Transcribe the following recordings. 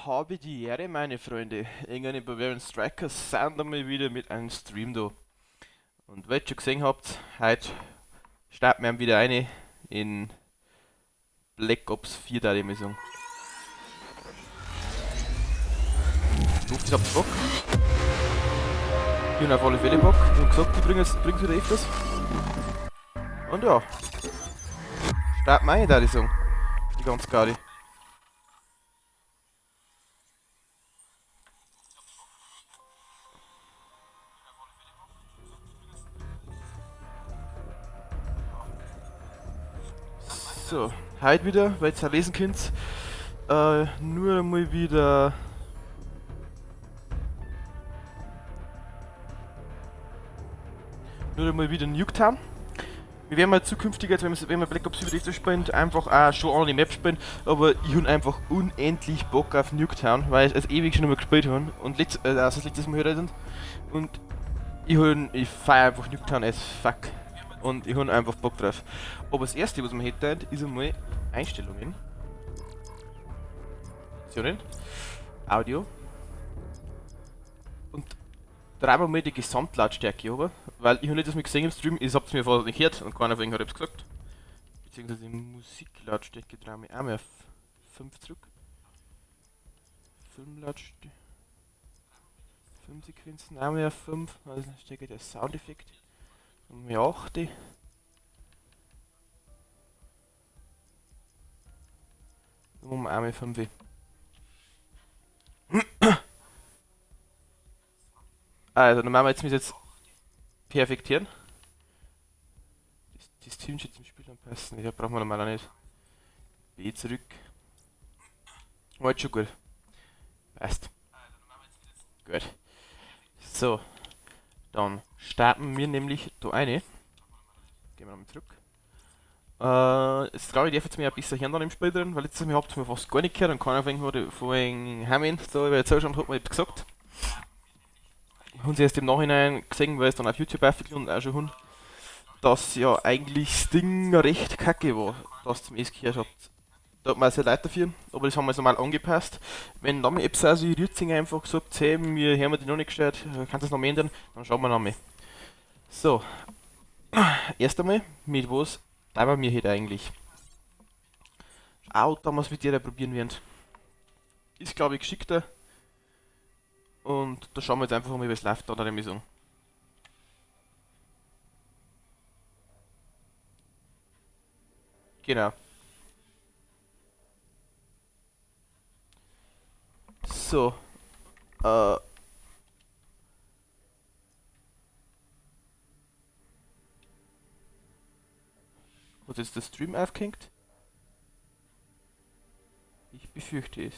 Habe die Ehre, meine Freunde. Irgendeine Bavarian Strikers sind einmal wieder mit einem Stream da. Und wie ihr schon gesehen habt, heute starten wir wieder eine in Black Ops 4, da ich mal sagen. Ich hoffe, ihr habt Bock. Ich habe auf alle Fälle Bock. Ich hab gesagt, ich bringe es wieder öfters. Und ja, starten wir ein, da ich sagen. Die ganze Gaudi. So, heute wieder, weil ihr auch lesen könnt, nur einmal wieder Nuketown. Wir werden mal zukünftig, jetzt, wenn wir Black Ops 4 wieder spielen, einfach auch schon an die Map spielen, aber ich hab einfach unendlich Bock auf Nuketown, weil ich es ewig schon einmal gespielt habe und also das letztes Mal hier sind. Und ich feier einfach Nuketown as fuck. Und ich hab einfach Bock drauf. Aber das erste, was man hätte, ist einmal Einstellungen. Optionen. Audio. Und dreimal mal die Gesamtlautstärke runter, weil ich hab nicht das mal gesehen im Stream, ich hab's mir vorher nicht gehört und keiner von ihnen hat etwas gesagt. Beziehungsweise die Musiklautstärke drehen wir auch mal auf 5 zurück. Filmlautstärke. Filmsequenzen auch mal auf 5, also Stärke der Soundeffekt. Und mir 8. Dann machen wir auch mal 5. Also, dann machen wir jetzt, müssen jetzt perfektieren. Das Team steht zum Spiel anpassen. Ja, brauchen wir normal auch nicht. B zurück. War jetzt schon gut. Passt. Gut. So. Dann starten wir nämlich da eine. Gehen wir nochmal zurück. Jetzt glaube ich, darf jetzt mir ein bisschen hören dann im Spiel drin, weil letztes Mal habt ihr mir fast gar nicht gehört und keiner von euch von Heimen, da über jetzt schon hat mir etwas gesagt. Haben sie erst im Nachhinein gesehen, weil es dann auf YouTube aufgeladen und auch schon haben, dass ja eigentlich das Ding recht kacke war, dass ihr zum ersten gehört habt. Da hat man sehr leid dafür, aber das haben wir jetzt normal angepasst. Wenn dann Apps also die Rützinger einfach gesagt, hey, wir haben die noch nicht gestellt, kannst du das noch mehr ändern, dann schauen wir noch mal. So, erst einmal, mit was teilen wir heute eigentlich? Auch damals mit der probieren werden. Ist glaube ich geschickter. Und da schauen wir jetzt einfach mal, wie es läuft, da der Missung. Genau. So. Hat jetzt der Stream aufgehängt? Ich befürchte es.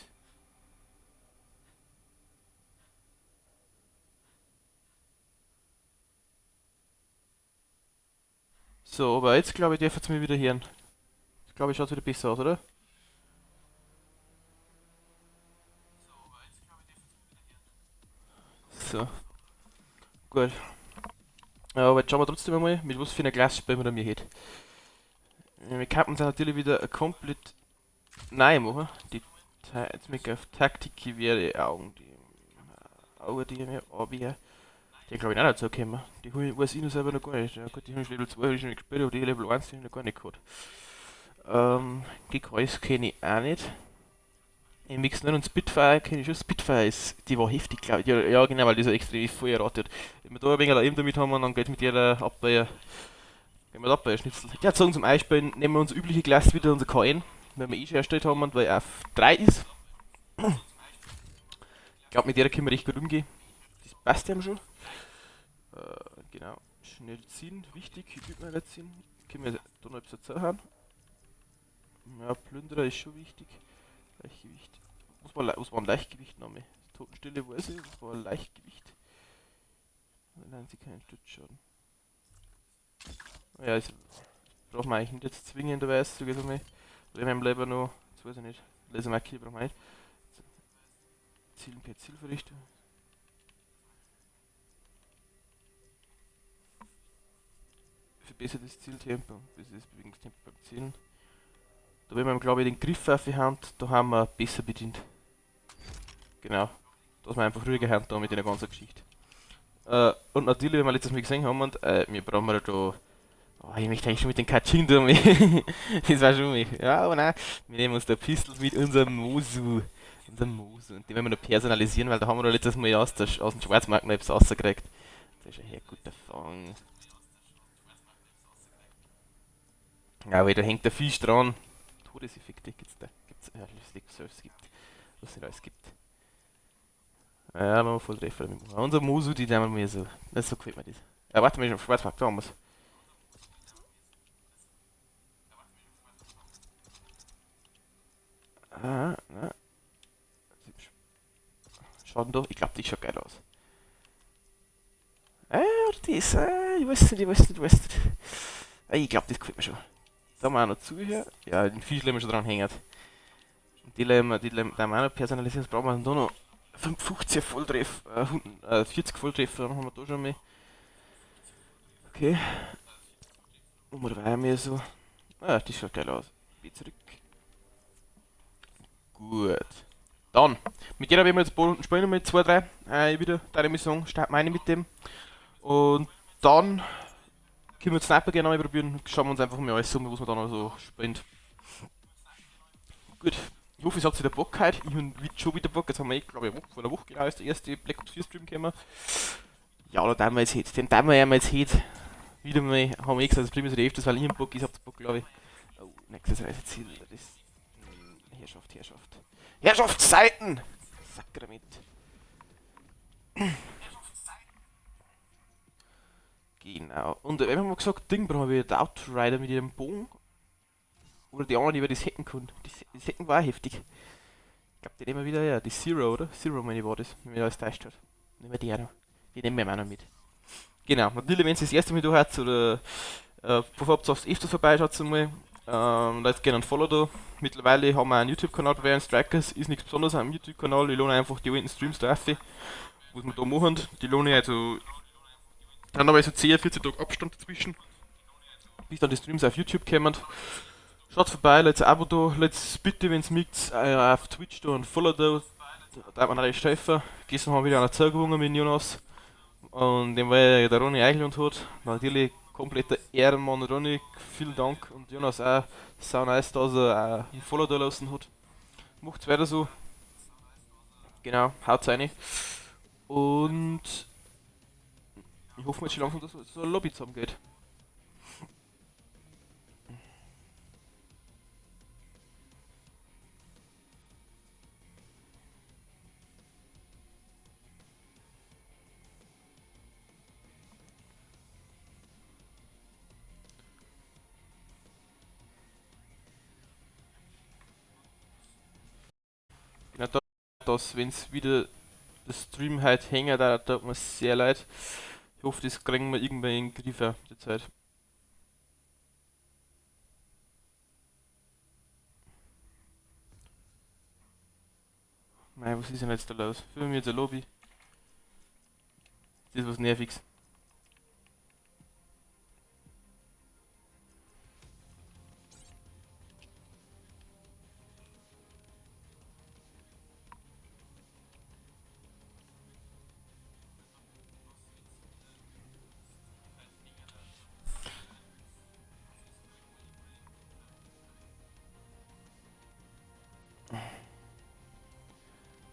So, aber jetzt glaube ich, darf jetzt mir wieder hören. Ich glaube, ich schaut wieder besser aus, oder? So. Gut. Ja, aber jetzt schauen wir trotzdem einmal, mit was für einer Klasse spielen wir da mir heute. Wir könnten uns natürlich wieder komplett neu machen. Die jetzt mit auf Taktik wäre Augen, die Augen, die mir aber die glaube ich auch dazu gekommen. Die weiß ich noch selber noch gar nicht. Ja, gut, die haben schon Level 2 hab ich schon nicht gespielt, aber die Level 1 die hab ich noch gar nicht gehabt. GKS kenne ich auch nicht. MX9 und Spitfire kenne ich schon. Spitfire ist, die war heftig, glaub ich. Ja, ja, genau, weil die so extrem voll erratet hat. Wenn wir da ein wenig eben damit haben, dann geht's mit der Abwehr. Wenn wir da Abwehr schnitzeln. Ja, sagen zum Beispiel, nehmen wir unsere übliche Klasse wieder, unser KN, wenn wir eh schon erstellt haben und weil er auf 3 ist. Ich glaub, mit der können wir recht gut umgehen. Das passt ja schon. Genau, schnell ziehen, wichtig, Equipment ziehen. Können wir da noch etwas dazu haben? Ja, Plünderer ist schon wichtig. Leichtgewicht. Was war ein Leichtgewicht nochmal? Totenstille weiß ich, was war ein Leichtgewicht? Nein, sie keinen Stutzschaden. Ja, das braucht man eigentlich nicht jetzt zwingenderweise, sag ich jetzt einmal. Oder in meinem Leben noch, das weiß ich nicht. Lasermarkier brauchen wir nicht. Zielen per Zielverrichtung. Verbessertes Zieltempo, besseres Bewegungstempo beim Zielen. Da wenn man, glaube ich, den Griff auf die Hand, da haben wir besser bedient. Genau. Dass wir einfach ruhiger haben da mit der ganzen Geschichte. Und natürlich, wenn wir letztes Mal gesehen haben, und wir brauchen da. Oh, ich möchte eigentlich schon mit den Kachin da. Das war schon mich. Ja, aber nein, wir nehmen uns da Pistols mit unserem Mosu. Unserem Mosu. Und den werden wir noch personalisieren, weil da haben wir da letztes Mal aus dem Schwarzmarkt noch etwas rausgekriegt. Das ist ein sehr guter Fang. Ja, weil da hängt der Fisch dran. Todeseffekte gibt's da. Gibt's, ja, lustig, was es gibt. Was es nicht alles gibt. Ja, machen wir Volltreffer damit machen. Unser Mosu, die nehmen wir so. Das so gefällt mir das. Ja, warte mal, ich hab Schwarzmarkt, da haben wir's. Ah, na. Schaut doch, ich glaube, die schaut geil aus. Das, ich weiß nicht, ich weiß nicht, ich weiß nicht. Ich glaube, das gefällt mir schon. Da haben wir auch noch Zubehör. Ja, den Fisch lassen wir schon dran hängen. Und die lassen wir, die lassen wir auch noch personalisieren. Das brauchen wir da noch 50 Volltreffer, 40 Volltreffer, dann haben wir da schon mal. Okay. Und wir war mir so. Ah, das schaut geil aus. Bin zurück. Gut. Dann, mit der werden wir jetzt ein paar Runden spielen, mit 2, 3. Wieder, da ich sagen, starten wir eine mit dem. Und dann können wir die Sniper gerne mal probieren. Schauen wir uns einfach mal alles um, was man da noch so spielt. Gut. Ich hoffe, es hat wieder Bock heute. Ich hab schon wieder Bock. Jetzt haben wir eh, glaube ich, vor einer Woche genau ist der erste Black Ops 4 Stream gekommen. Ja, da tun wir jetzt heute. Den tun wir ja jetzt heute. Wieder mal, haben wir eh gesagt, das bringen wir so öfters, weil ich hab Bock, ich hab Bock, glaube ich. Oh, nächstes Reiseziel. Das ist. Herrschaft, Herrschaft. Herrschaftszeiten! Sakrament. Genau. Und wir haben gesagt, Ding brauchen wir wieder den Outrider mit ihrem Bogen. Oder die anderen, die wir das hacken können. Das Hacken war auch heftig. Ich glaube, die nehmen wir wieder her. Die Zero, oder? Zero, meine ich, war das, wenn mir alles täuscht hat. Nehmen wir die auch noch. Die nehmen wir auch noch mit. Genau. Natürlich, wenn ihr das erste Mal da hört, oder bevor ihr aufs öfters vorbeischaut, einmal, lasst gerne ein Follow da. Mittlerweile haben wir einen YouTube-Kanal bei Varian Strikers. Ist nichts Besonderes am YouTube-Kanal. Ich lohne einfach die alten Streams da auf, was wir da machen. Die lohne ich also. Dann aber so 10, 14 Tage Abstand dazwischen, bis dann die Streams auf YouTube kommen. Schaut vorbei, lasst ein Abo da, lasst bitte, wenn's mögt, auf Twitch da ein Follow da, da hat man auch helfen. Gestern haben wir wieder eine Zergewungen mit Jonas und dem weil der Ronny eingeladen hat. Natürlich kompletter Ehrenmann Ronny, vielen Dank und Jonas auch, sau nice, dass er auch ein Follow da lassen hat. Macht's weiter so. Genau, haut's rein. Und ich hoffe mal jetzt schon langsam, dass so eine Lobby zusammengeht. Genau, dass, wenn's wieder der Stream halt hängt, da tut mir sehr leid. Ich hoffe, das kriegen wir irgendwann in den Griff die Zeit. Mei, was ist denn jetzt da los? Führen wir jetzt eine Lobby. Das ist was Nerviges.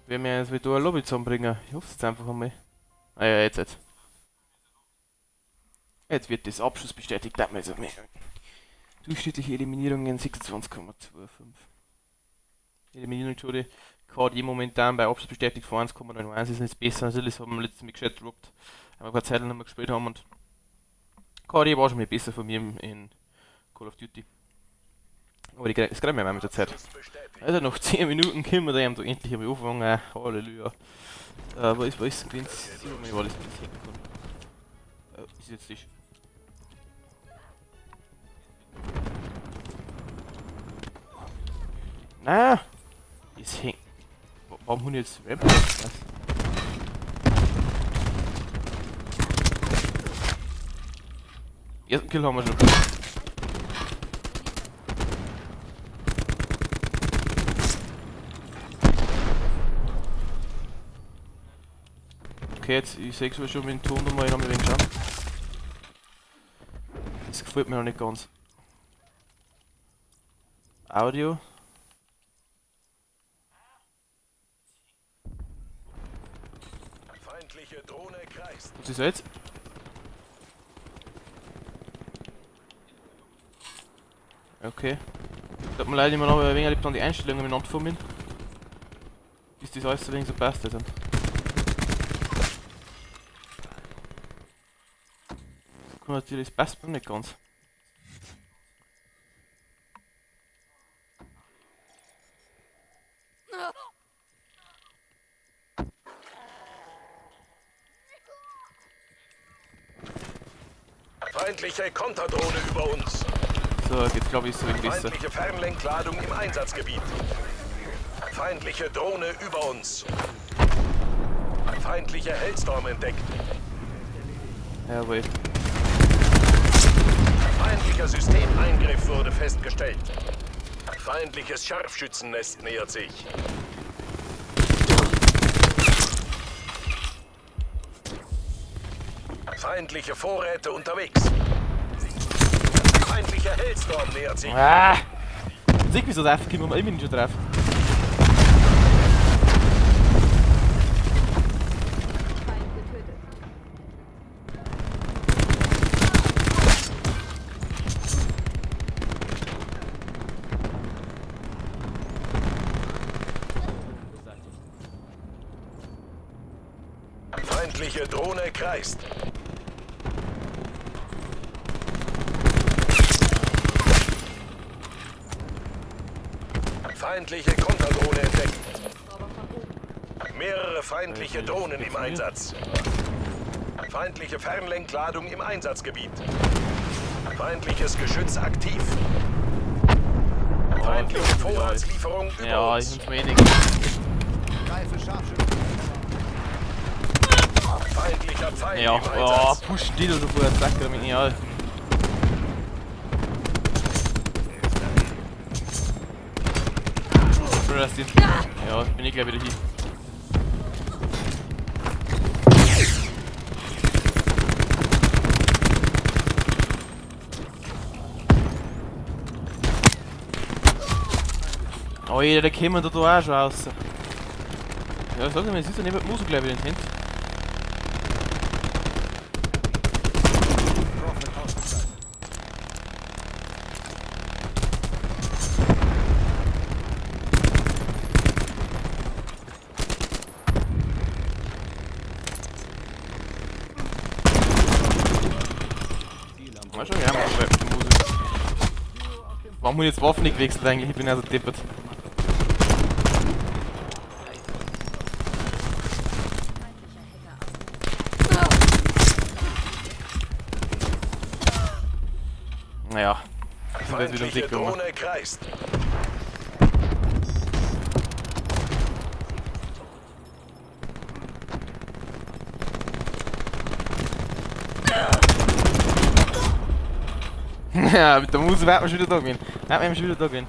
Werden wir jetzt wieder eine Lobby zusammenbringen. Ich hoffe es jetzt einfach einmal. Ah ja, jetzt. Jetzt wird das Abschuss bestätigt. Also, durchschnittliche Eliminierungen 26,25. Eliminierung, Entschuldigung. KD momentan bei Abschluss bestätigt von 1,91 ist nicht besser. Natürlich haben wir letztes Mal gescheit gedroppt, weil wir keine Zeit nicht mehr gespielt haben. Und KD war schon mal besser von mir in Call of Duty. Aber das kriegen wir auch mit der Zeit. Also noch 10 Minuten können wir da eben da endlich einmal anfangen. Halleluja. Wo ist denn das? War das mit dem ist jetzt nicht. Na! Es hängt. Warum haben jetzt Rampage? Was? Ersten Kill haben wir schon. Okay, jetzt, ich sehe schon mit dem Ton nochmal, ich noch mal ein wenig schauen. Das gefällt mir noch nicht ganz. Audio. Feindliche Drohne kreist. Was ist jetzt? Okay. Tut mir leid, immer noch ein wenig an die Einstellungen miteinander von mir. Bis das alles ein wenig so passt. Also. Das kann natürlich, das passt mir nicht ganz. Feindliche Konterdrohne über uns. So, geht glaube ich so ein besser. Feindliche Fernlenkladung im Einsatzgebiet. Feindliche Drohne über uns. Feindliche Hellstorm entdeckt. Jawohl. Feindlicher Systemeingriff wurde festgestellt. Feindliches Scharfschützennest nähert sich. Feindliche Vorräte unterwegs. Feindlicher Hellstorm nähert sich. Ah! Sieh, wieso drauf kommen wir immer schon drauf. Feind getötet. Feindliche Drohne kreist. Feindliche Konterdrohne entdeckt. Hubschrauber von oben. Mehrere feindliche Drohnen im Einsatz. Feindliche Fernlenkladung im Einsatzgebiet. Feindliches Geschütz aktiv. Feindliche Vorratslieferung über Ja, ich uns. hab's mir eh nicht. Greife Scharfschützen. Feindlicher Pfeil Ja, im oh, Einsatz. pushen die da schon vorher, zack, damit ja. Ja, bin ich gleich wieder hier. Oh, jeder, der kommt da auch schon raus. Ja, sag mal, es ist ja neben Musik gleich wieder in den Händen. Prophet ausgeschaltet. Mal schon, ja, mal mit der Musik. Warum muss ich jetzt Waffen nicht gewechselt eigentlich? Ich bin ja so deppert. Feindlicher Hacker aus. Naja. Sind wir jetzt wieder um Feindliche die gekommen. Drohne kreist. Ja, mit der Musik werden wir schon wieder da gewesen. Werden wir schon wieder da gewesen.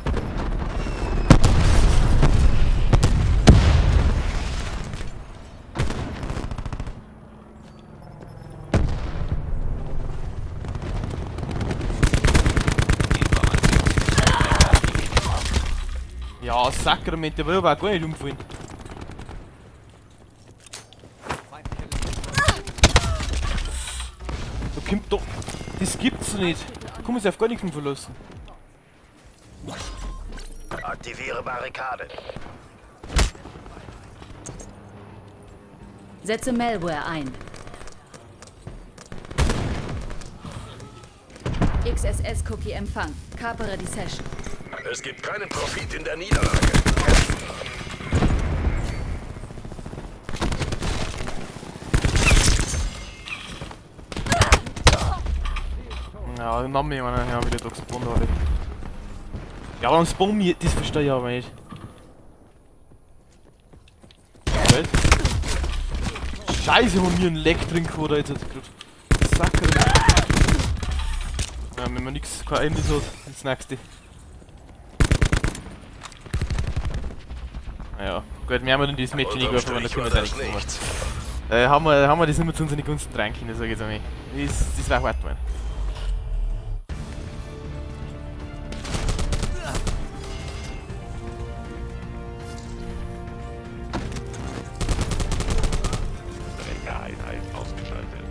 Ja, Sakrament, der will aber auch gar nicht umfallen. Da kommt doch. Das gibt's doch nicht. Da kann man sich auf gar nichts mehr verlassen. Aktiviere Barrikade. Setze Malware ein. XSS-Cookie Empfang. Kapere die Session. Es gibt keinen Profit in der Niederlage. Ja, den Namen jemand, ja, wieder da gespawnt habe. Ja, warum spawn mir? Das verstehe ich aber nicht. Was? Scheiße, wo mir ein Leck drin gehabt jetzt gerade. Sacker. Ja, wenn man nix, kein Ende hat, das nächste. Naja, gut, wir haben dann dieses Mädchen nicht Unterm geworfen, aber da Strich können war wir das nicht nichts. kommen. Haben wir das nicht mehr zu unseren Gunsten rein können, sag ich jetzt einmal. Das war hart, Mann. Trägereinheit ausgeschaltet.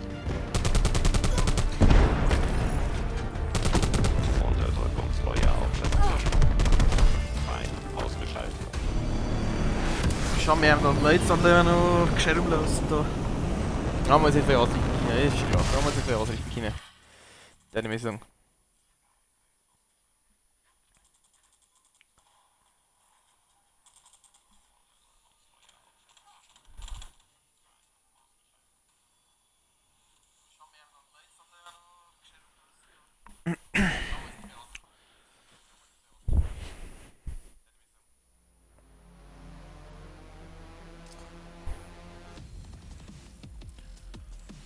Unterdrückungsfeuer auf das Ziel. Feind ausgeschaltet. Schau mir da Leute sind da noch gescheit rumlaufen da. Da haben wir es nicht ausrichten können, das ist klar. Da haben wir es nicht ausrichten können. Der ich mir sagen.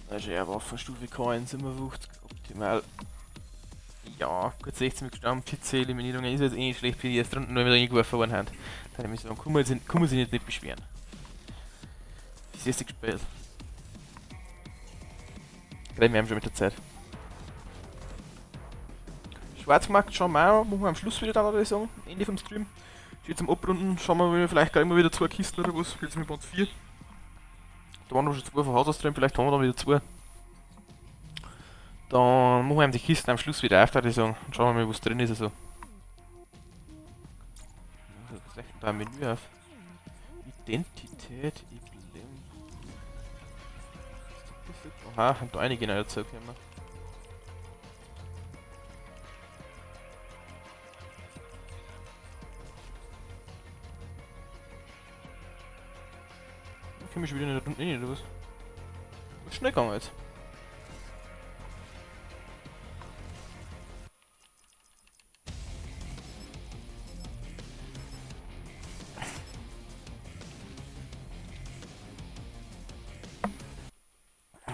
Das ist ja Waffenstufe K157, optimal. Ja, gut 16 gestorben, 14 Eliminierungen ist jetzt eh nicht schlecht für die erste Runde, nur wieder reingeworfen worden haben. Da müssen wir kann man sich nicht beschweren. Das erste gespielt. Reden wir haben schon mit der Zeit. Schwarzmarkt schauen wir auch, machen wir am Schluss wieder dann, würde ich sagen, Ende vom Stream. Steht zum Abrunden, schauen wir vielleicht gleich immer wieder 2 Kisten oder was, jetzt mit Band 4. Da waren noch schon 2 von Haus aus drin, vielleicht haben wir dann wieder 2. Dann machen wir eben die Kisten am Schluss wieder auf, würde ich sagen. Und schauen wir mal, was drin ist. Also. Was leuchtet da ein Menü auf? Identität, Emblem. Aha, haben da einige neue dazu gekommen. Komm ich schon wieder in der Runde rein, oder was? Ist schnell gegangen jetzt.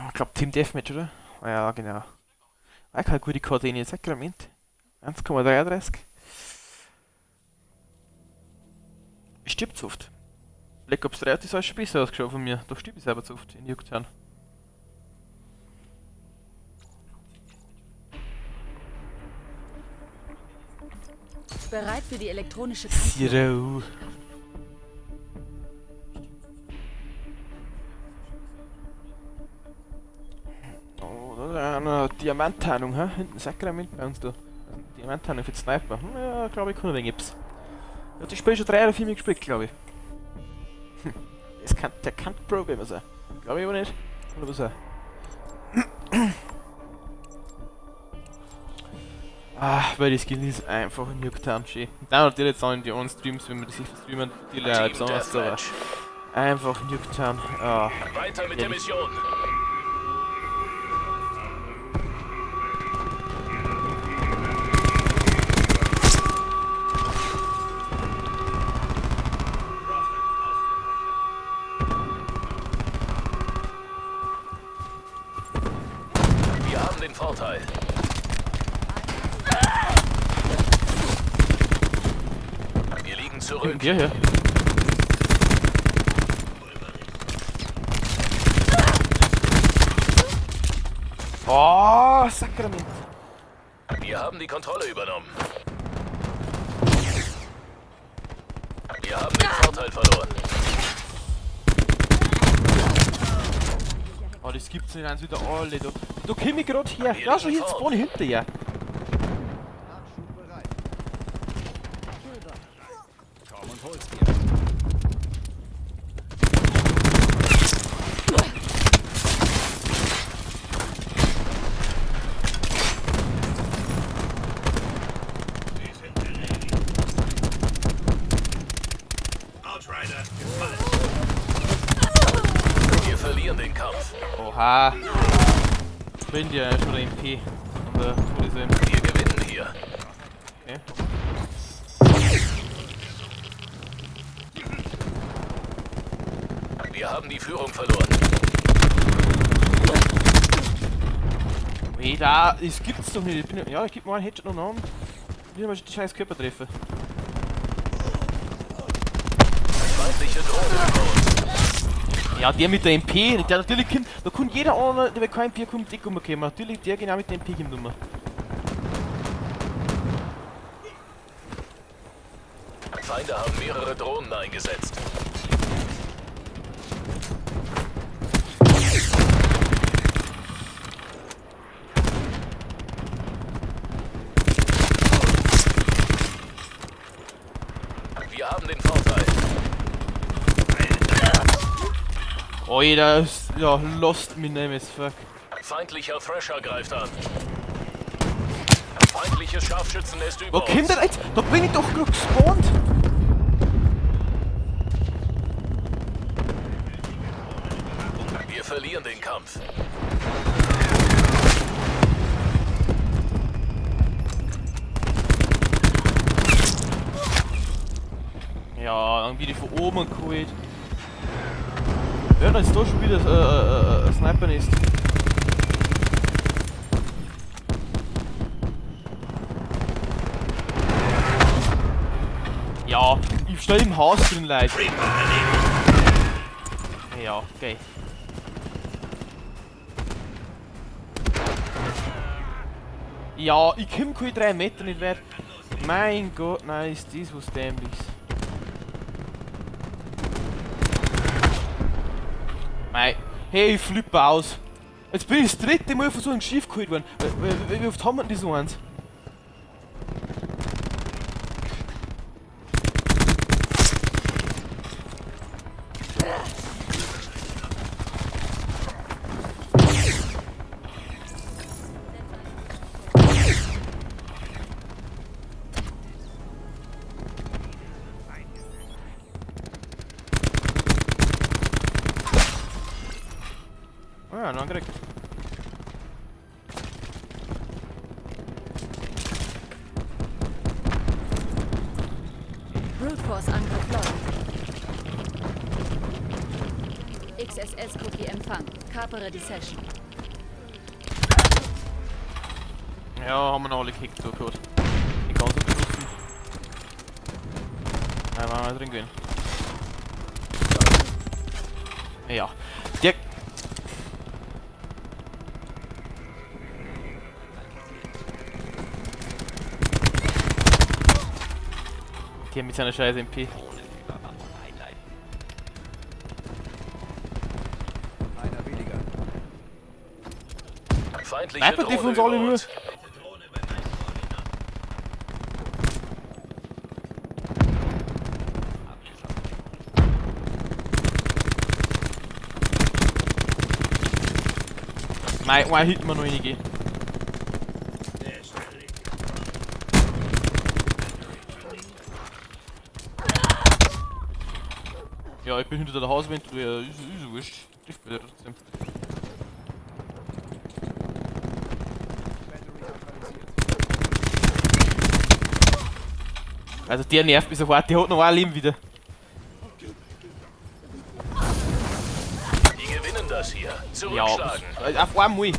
Ich glaub, Team Deathmatch, oder? Ah ja, genau. Ah, keine gute Karte in Sakrament. 1,33. Stirbt so oft. Black Ops 3 hat das alles schon besser ausgeschaut von mir. Da stirbt ich selber zu oft in Nuketown. Bereit für die elektronische Kampf. Zero. Oh, da ist eine Diamanttarnung, hä? Hinten Sakrament bei uns da. Also Diamanttarnung für die Sniper. Ja, glaube ich, kann ein wenig etwas. Ja, das Spiel schon 3 oder 4 Mal gespielt, glaube ich. Das kann, der kann Pro-Gamer sein. Glaube ich aber nicht. Kann aber sein. Ah, weil die Skin ist einfach ein Nuketown schön. Und dann natürlich jetzt auch in die anderen Streams, wenn wir das nicht streamen, natürlich auch besonders, aber einfach Nuketown. Ah. Weiter mit der Mission. Wir haben den Vorteil. Wir liegen zurück. Ja, ja. Oh, Sakrament. Wir haben die Kontrolle übernommen. Wir haben den Vorteil verloren. Oh, das gibt's nicht, eins wieder alle da. Da komm ich grad her. Ja, schon hier spawn ich hinter ihr. Nachschub bereit. Komm und hol's dir. Wir verlieren den Kampf. Oha. Bin ja schon der MP. Und der Todesm. Wir gewinnen hier. Okay. Wir haben die Führung verloren. Hey, da, das gibt's doch nicht. Ich bin, ja, ich geb mal einen Headshot noch an. Ich will mal die scheiß Körper treffen. Feindliche Drohne über uns. Ja, der mit der MP, der natürlich kommt, da kommt jeder andere, der kein MP kommt, dick umgekommen. Natürlich der genau mit der MP kommt immer. Feinde haben mehrere Drohnen eingesetzt. Wir haben den Vorteil. Oh, jeder ist, ja, lost me name is fuck. Feindlicher Thresher greift an. Feindliches Scharfschützennest über Wo kommt uns. denn jetzt? Da bin ich doch gerade gespawnt! Wir verlieren den Kampf. Ja, dann bin ich von oben geholt. Ja, dann ist da schon wieder ein Sniper-Nest. Ja, ich stehe im Haus drin, Leute. Ja, okay. Ja, ich komm keine 3 Meter nicht wert. Mein Gott, nein, ist das was dämliches. Mei, hey, ich flippe aus. Jetzt bin ich das dritte Mal von so einem Schiff geholt worden. Wie oft haben wir denn die so eins? Ah, ja, noch gekriegt. Brute Force Angriff läuft. XSS Cookie Empfang. Kapere die Session. Ja, haben wir noch alle gekickt, so gut. Die ganze beschossen. Nein, waren wir drin gewesen. Ja. Der. Der mit seiner scheiß MP. Drohnenüberwachung einleiten. Einer weniger. Feindliche Sniper die Drohne von uns alle über nur. uns. Nein, ein Hit mir noch reingehen. Ja, ich bin hinter der Hauswand, ja, ist wurscht. Ich bin trotzdem. Battery neutralisiert. Also der nervt mich so hart, der hat noch ein Leben wieder. Die gewinnen das hier. Ja, Zurückschlagen. auf einmal.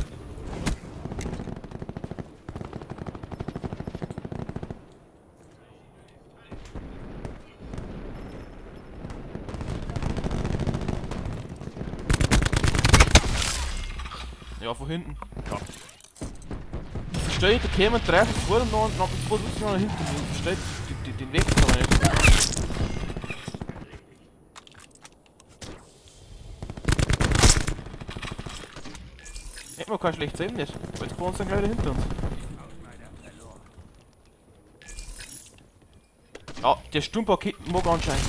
Ja, von hinten. Ich verstehe, da kämen drei von vorne noch und noch zwei noch hinten. Ich verstehe den Weg aber nicht. Hätten wir kein schlechtes Leben nicht. Weil jetzt bei uns dann gleich wieder hinter uns. Ja, der Sturmpaket mag anscheinend.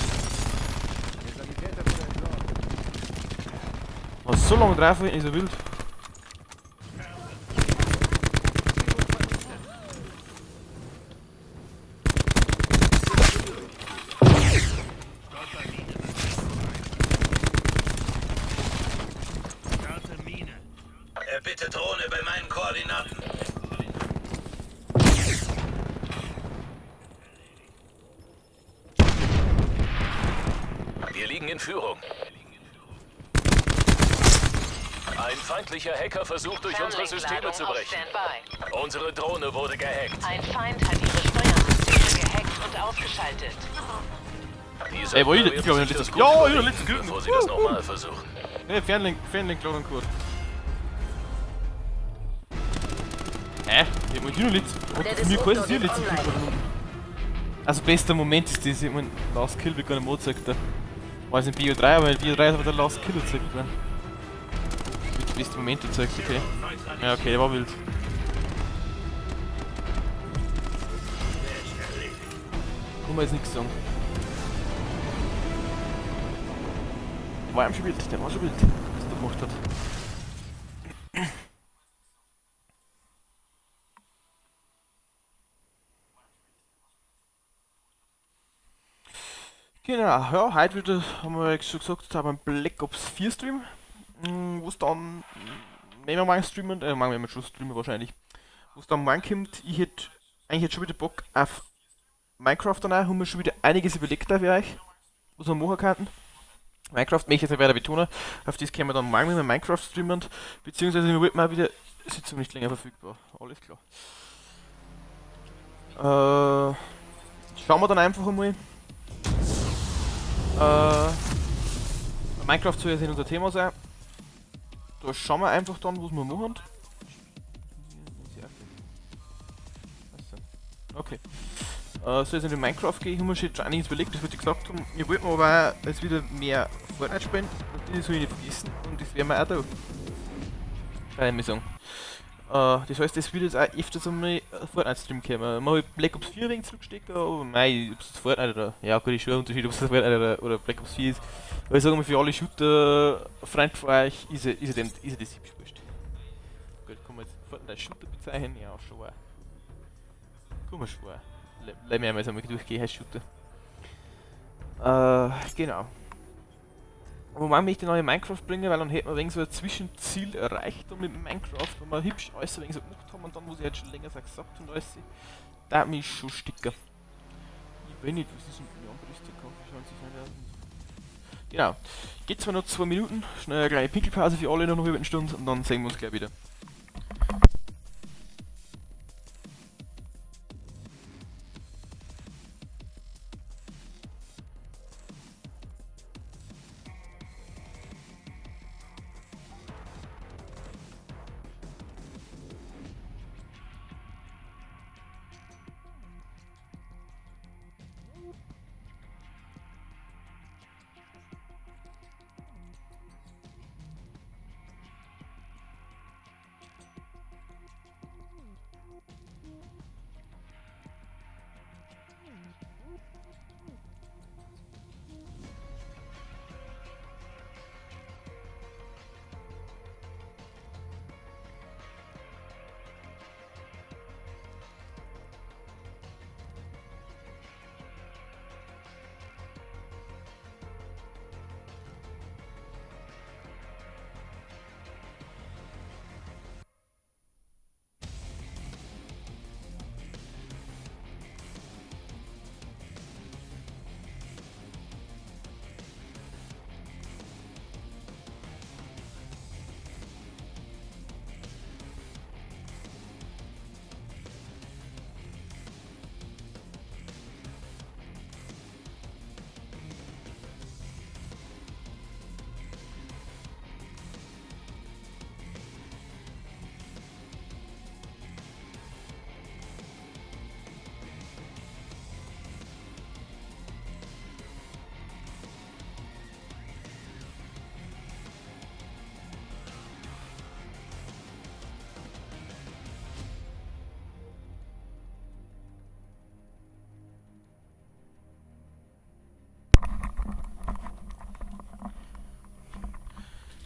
Der Sanitäter wurde entsorgt. Was so lange drauf ist, so wild. Bitte Drohne bei meinen Koordinaten. Wir liegen in Führung. Ein feindlicher Hacker versucht, durch unsere Systeme zu Fernlenkladung auf brechen. Standby. Unsere Drohne wurde gehackt. Ein Feind hat ihre Steuersysteme gehackt und ausgeschaltet. Die Ey, wo ich, Söldner ich glaube, werden ich sich das letzte gut Ja, ich hab überlegen, letzte bevor sie das nochmal versuchen. Hey, Fernlink, Fernlink, Laden gut. Hä? Ich mein, die noch letzte. Der Hat mir quasi die Disruptor geht letzte online. Kill. Also bester Moment ist das, ich mein, Last Kill wird gar nicht mehr gezeigt. Da. War es in BO3, aber in BO3 ist aber der Last Kill gezeigt worden. Wird der beste Moment gezeigt, okay. Ja, okay, der war wild. Kann man jetzt nichts sagen. Der war ihm schon wild, der war schon wild, was der gemacht hat. Genau, ja, heute wieder, haben wir ja schon gesagt, haben wir einen Black Ops 4 Stream, wo es dann, wenn wir morgen streamen, morgen werden wir schon streamen wahrscheinlich, wo es dann morgen kommt, ich hätte eigentlich jetzt schon wieder Bock auf Minecraft dann auch, haben wir schon wieder einiges überlegt da für euch, was wir machen könnten. Minecraft möchte ich jetzt nicht weiter betonen, auf das können wir dann morgen mit dem Minecraft streamen, beziehungsweise wir wollten auch wieder, Sitzung nicht länger verfügbar, alles klar. Schauen wir dann einfach einmal. Minecraft soll jetzt nicht unser Thema sein. Da schauen wir einfach dann, was wir machen. Okay. Soll jetzt nicht in Minecraft gehen, haben wir schon einiges überlegt, das wollte ich gesagt haben. Wir wollten aber auch jetzt wieder mehr Fortnite spielen. Und das soll ich nicht vergessen. Und das werden wir auch da. Kann ich mal sagen. Das heißt, es wird jetzt auch öfters einmal Fortnite-Stream kommen. Mal Black Ops 4 ein wenig zurückstecken, aber mei, ob es Fortnite oder. Ja, gut, ist schon ein Unterschied, ob es Fortnite oder Black Ops 4 ist. Aber ich sage mal, für alle Shooter-Freunde von euch ist ja das hübsch wurscht. Gut, kann man jetzt Fortnite als Shooter bezeichnen? Ja, schon. Kann man schon. Lass mich einmal so mal durchgehen als Shooter. Genau. Aber man möchte neue Minecraft bringen, weil dann hätte man wegen so ein Zwischenziel erreicht und mit Minecraft, wenn wir hübsch alles ein wenig so gemacht haben und dann, was ich jetzt schon länger so gesagt und alles, da hat mich schon sticker. Ich weiß nicht, was ist denn mit mir Genau. Geht zwar noch 2 Minuten, schnell eine kleine Pinkelpause für alle noch eine halbe Stunde und dann sehen wir uns gleich wieder.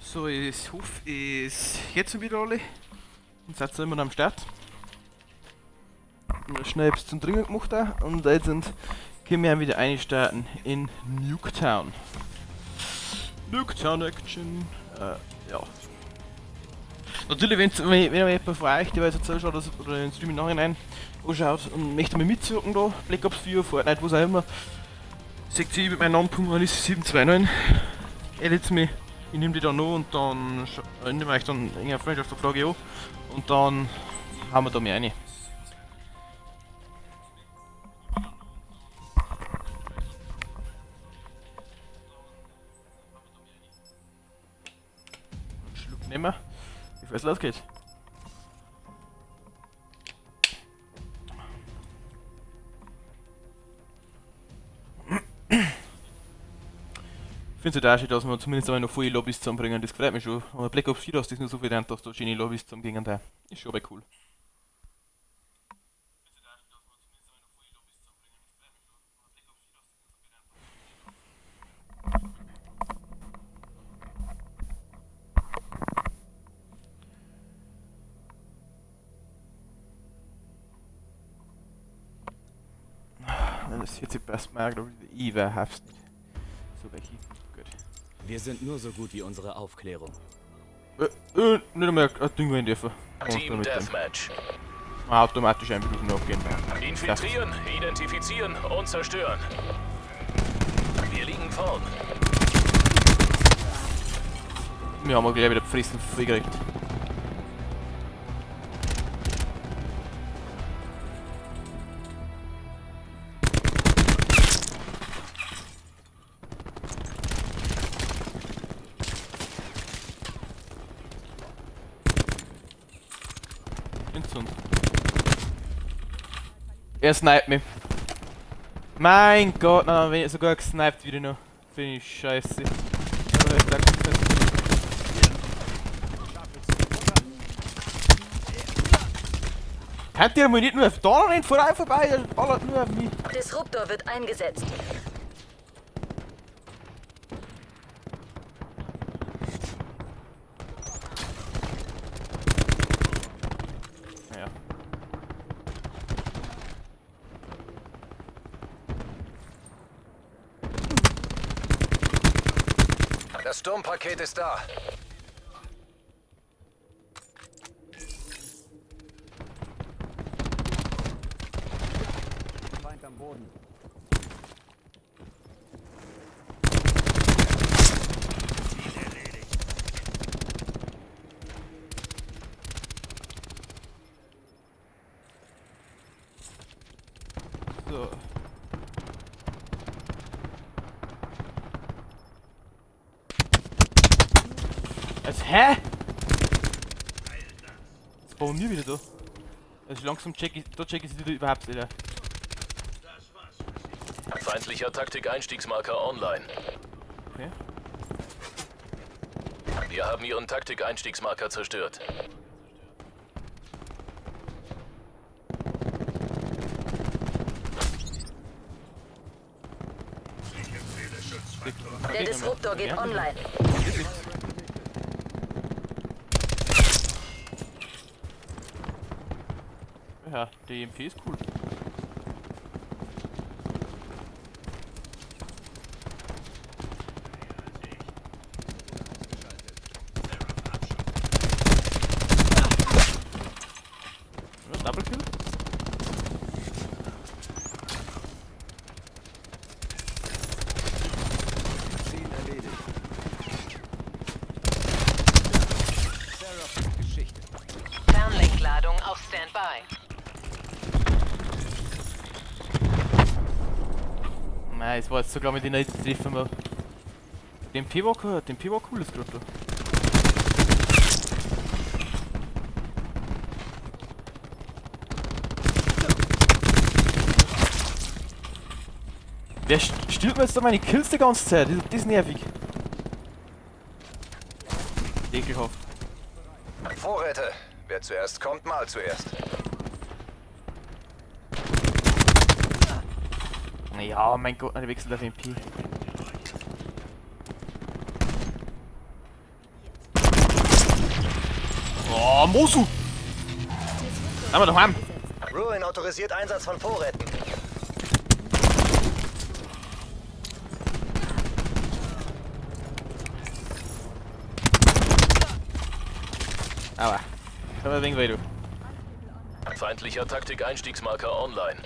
So, ich hoffe, es jetzt schon wieder alle und seid immer noch am Start. Schnell etwas zum Trinken gemacht auch. Und jetzt können wir wieder einstarten in Nuketown. Nuketown Action. Ja. Natürlich, wenn jemand von euch, der jetzt zuschaut oder den Stream im Nachhinein anschaut und möchte mal mitwirken da, Black Ops 4, Fortnite, was auch immer, seht ihr mit meinem Namen Puma729. Edit mich. Ich nehme die dann noch und dann nehme ich euch dann irgendeine Freundschaftsfrage an und dann hauen wir da mehr rein. nehmen, bevor es losgeht. Ich finde es ja da schön, dass wir zumindest einmal noch volle Lobbys zusammenbringen, das freut mich schon. Aber Black Ops 4, dass das nur so viel rennt, dass da schöne Lobbys zusammengingen, da ist schon aber cool. Das jetzt passt mir, glaube ich, überhaupt nicht. So, Becky. Gut. Wir sind nur so gut wie unsere Aufklärung. Nicht einmal ein Ding in dürfen. Team Deathmatch. Automatisch einberufen abgehen. Infiltrieren, identifizieren und zerstören. Wir liegen vorn. Wir haben gleich wieder Frissen gekriegt. Instant. Er sniped mich. Mein Gott, nein, wenn ich sogar gesniped wieder noch. Finde ich scheiße. Aber ich sag, Könnt ihr mal nicht nur auf da rennen, vorbei, vorbei, der ballert nur auf mich. Disruptor wird eingesetzt. Naja. Das Sturmpaket ist da. Feind am Boden. So. Also, hä? Jetzt bauen wir wieder da. Also langsam check ich, da check ich es wieder überhaupt nicht. Feindlicher Taktik-Einstiegsmarker online. Okay. Wir haben ihren Taktik-Einstiegsmarker zerstört. Der Disruptor geht online. Ja, die EMP ist cool. Ja, Double Kill. Ziel erledigt. Seraph ist Geschichte. Fernlenkladung auf Standby. Nein, es war jetzt sogar mit den nicht treffen wir. Den P war cool, den P war cool, das gerade da. Wer stiehlt mir jetzt da meine Kills die ganze Zeit? Das ist nervig. Ekelhaft. Vorräte. Wer zuerst kommt, mal zuerst. Naja, mein Gott, der wechselt auf MP. Oh, Mosu! Haben wir doch heim! Ruin autorisiert Einsatz von Vorräten. Aua. Komm ein wenig weiter. Feindlicher Taktik-Einstiegsmarker online.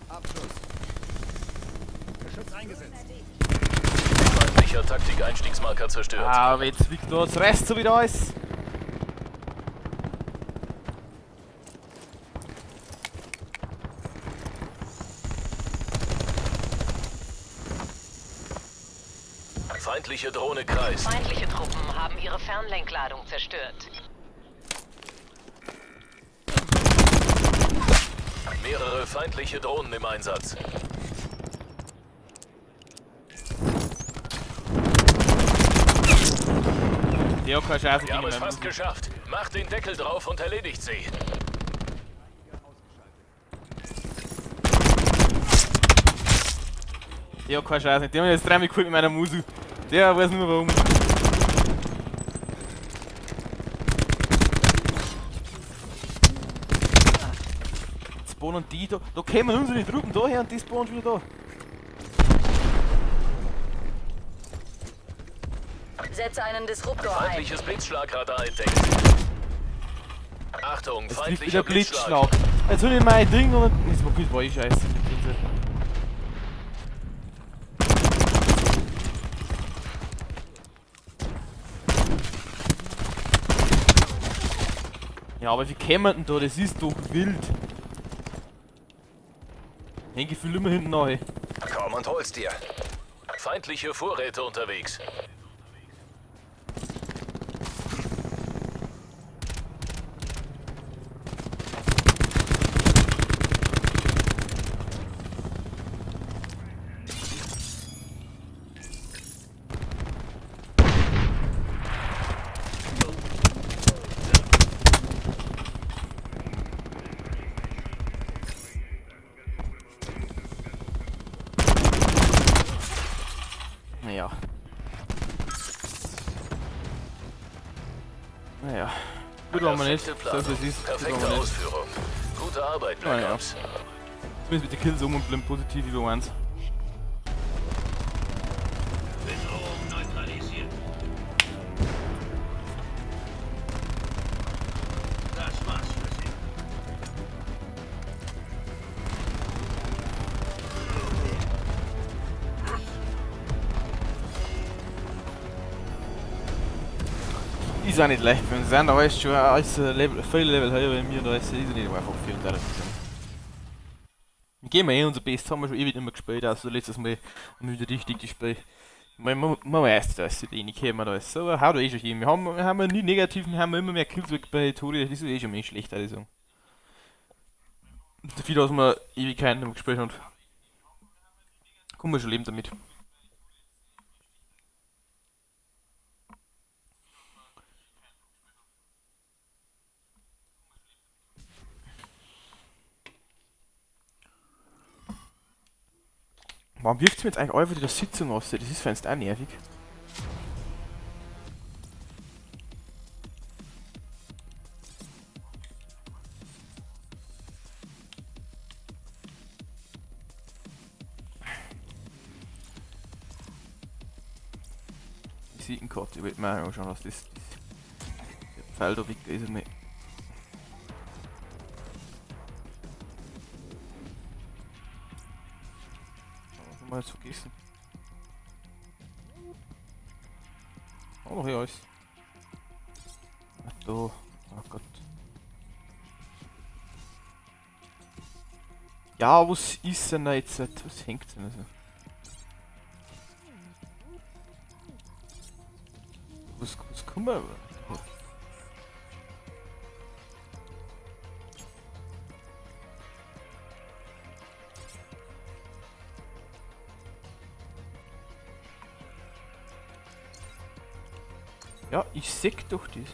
Abschuss. Geschütz eingesetzt. Feindlicher Taktik-Einstiegsmarker zerstört. Aber jetzt liegt da das Rest so wieder alles. Feindliche Drohne kreist. Feindliche Truppen haben ihre Fernlenkladung zerstört. Mehrere feindliche Drohnen im Einsatz. Der hat keine Chance Wir haben gegen es meinen fast geschafft. Macht den Deckel drauf und erledigt sie. Der hat keine Chance. Der hat jetzt dreimal geholt mit meiner Musu. Der weiß nur warum. Jetzt spawnen die da. Da kommen unsere Truppen daher und die spawnen schon wieder da. Setze einen Disruptor ein. Feindliches Blitzschlagradar entdeckt. Achtung, Es trifft feindlicher wieder Blitzschlag. Blitzschlag. Jetzt hol ich mein Ding und. Das war gut, war eh scheiße. Ja, aber wie kämen denn da? Das ist doch wild. Häng Gefühl immer hinten neu. Komm und hol's dir. Feindliche Vorräte unterwegs. Naja. Naja. Gut waren wir nicht. Perfekte So Planung. wie es ist. Gut waren Perfekte wir nicht. Ausführung. Gute Arbeit, Black Naja. Ops. Zumindest mit den Kills um und bleiben positiv über 1. Bedrohung neutralisiert. Das war's für Sie. Ist auch nicht leicht für uns. Sind alles schon alles Level, viele Level höher wie mir, da ist es nicht einfach für uns alles zu sein. Wir gehen mal eh unser Best, haben wir schon ewig nicht mehr gespielt, also letztes Mal haben wir wieder richtig gespielt. Man weiß, dass die nicht kommen, da ist so, aber haut eh schon hin. Wir haben ja nie negativ, wir haben immer mehr Kills weg bei Tode, das ist eh schon mehr schlecht, würde ich sagen. Dafür, dass wir Ewigkeiten nicht mehr gespielt haben. Kommen wir schon leben damit. Warum wirft mir jetzt eigentlich einfach die Sitzung aus? Das ist für uns auch nervig. Visitenkarte, ich wollte mir auch anschauen, was das ist. Der Pfeil da weg ist einmal. Was haben wir jetzt vergessen? Oh, noch hier alles. Ach da. Oh Gott. Ja, was ist denn da jetzt? Was hängt denn also? Was kommen wir? Ja, ich seh doch das.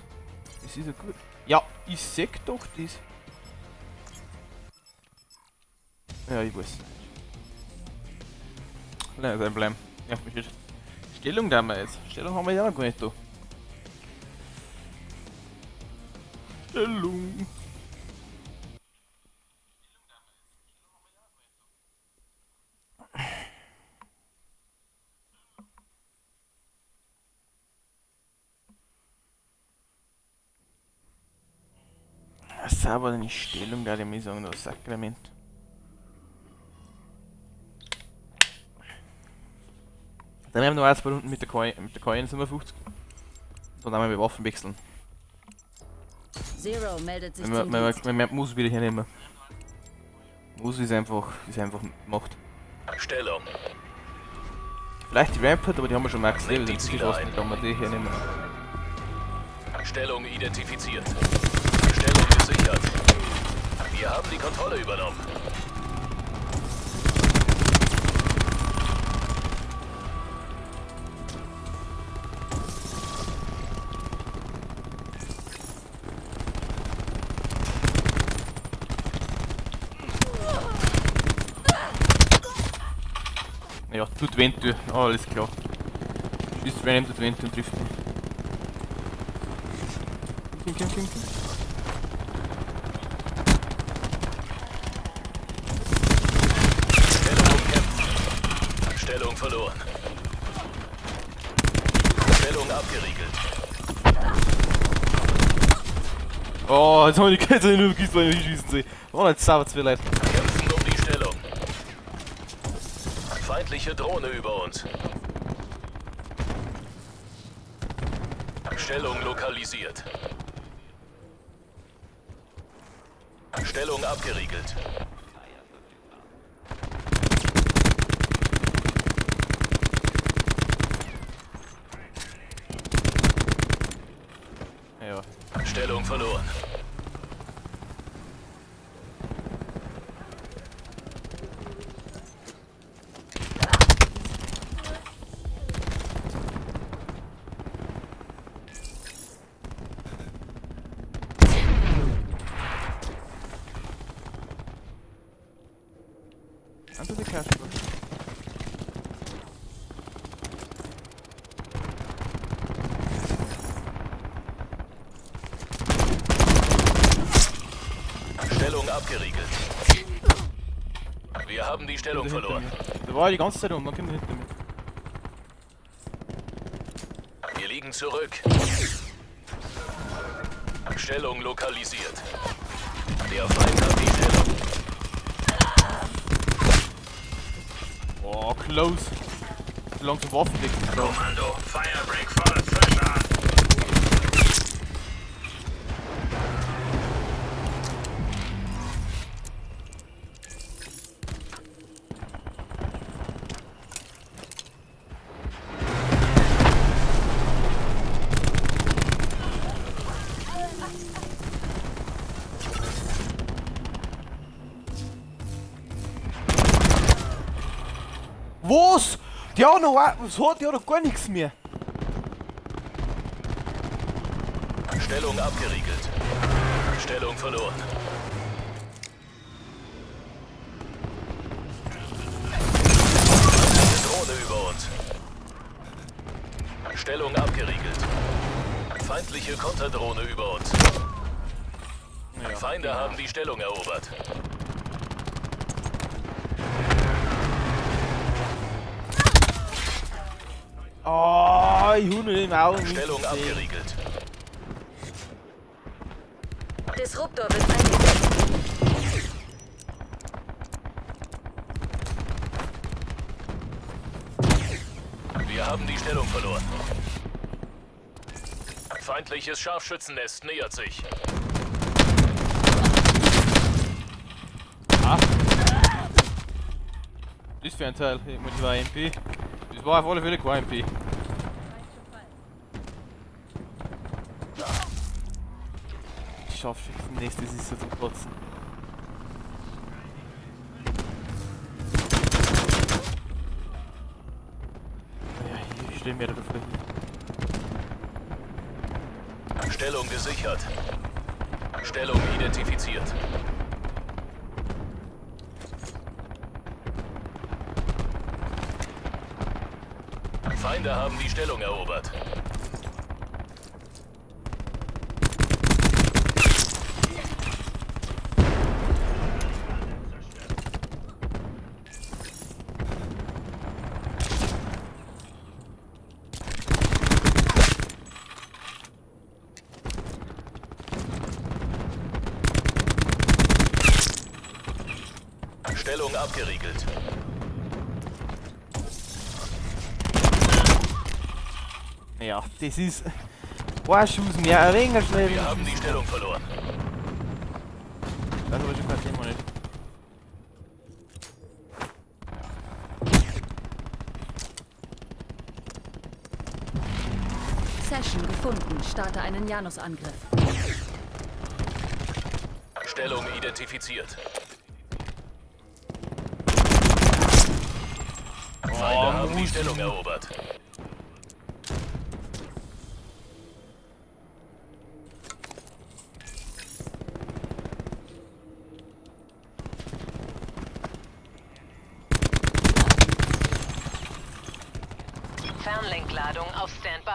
Das ist ja gut. Ja, ich seh doch das. Ja, ich weiß. Nein, sein bleiben. Nervt mich nicht. Stellung da haben wir jetzt. Stellung haben wir ja noch gar nicht da. Stellung. Sauber eine Stellung, da ich sagen, das Sakrament. Dann haben wir noch ein, zwei Runden mit der Coin, mit der Coin 57. Dann haben wir Waffen wechseln. Zero meldet sich Wenn zum man, Dienst. wenn man muss wieder hernehmen. Muss ist einfach Macht. Stellung. Vielleicht die Rampart, aber die haben wir schon Max Level, Nehmt die dann Ziele ist ein. kann man die hier nehmen. Stellung identifiziert. Stellung gesichert. Wir haben die Kontrolle übernommen. Ja, tut Ventur, alles klar. Schießt random tut Ventur und trifft mich. Komm, komm, komm, komm. Stellung umkämpft. Stellung verloren. Stellung abgeriegelt. Oh, jetzt haben wir die Kette nur gekriegt, weil ich schießen sehe. Oh, jetzt sauber zwei Leute. Kämpfen um die Stellung. Feindliche Drohne über uns. Stellung lokalisiert. Stellung abgeriegelt. Ja. Stellung verloren. Under the cash box. Stellung abgeriegelt. Wir haben die Stellung Hinter verloren. mir. Da war ich die ganze Zeit um, dann kommt er hinter mir. Wir liegen zurück. Stellung lokalisiert. Der Feind hat die Stellung. Oh, close. So langsam Waffen wechseln. Kommando, Firebreak fordert frisch an. Was? Die hat noch, was hat die hat noch gar nichts mehr. Stellung abgeriegelt. Stellung verloren. Feindliche Drohne über uns. Stellung abgeriegelt. Feindliche Konterdrohne über uns. Ja. Feinde haben die Stellung erobert. Oh, ich hab nur im Augen. Stellung abgeriegelt. Disruptor wird eingesetzt. Wir haben die Stellung verloren. Feindliches Scharfschützennest nähert sich. Ah. Das für ein Teil, ich meine, das war MP. Das war auf alle Fälle kein MP. Scharfschützennest, das ist so zum Kotzen. Ja, hier stehen wir da hin. Stellung gesichert. Stellung identifiziert. Feinde haben die Stellung erobert. Stellung abgeriegelt. Ja, das ist. Ein Schuss mehr, ein wenig schnell. Wir haben die Stellung verloren. Das ist aber schon kein Thema nicht. Obsession gefunden. Starte einen Janus-Angriff. Stellung identifiziert. Feinde haben die Stellung erobert. Fernlenkladung auf Standby.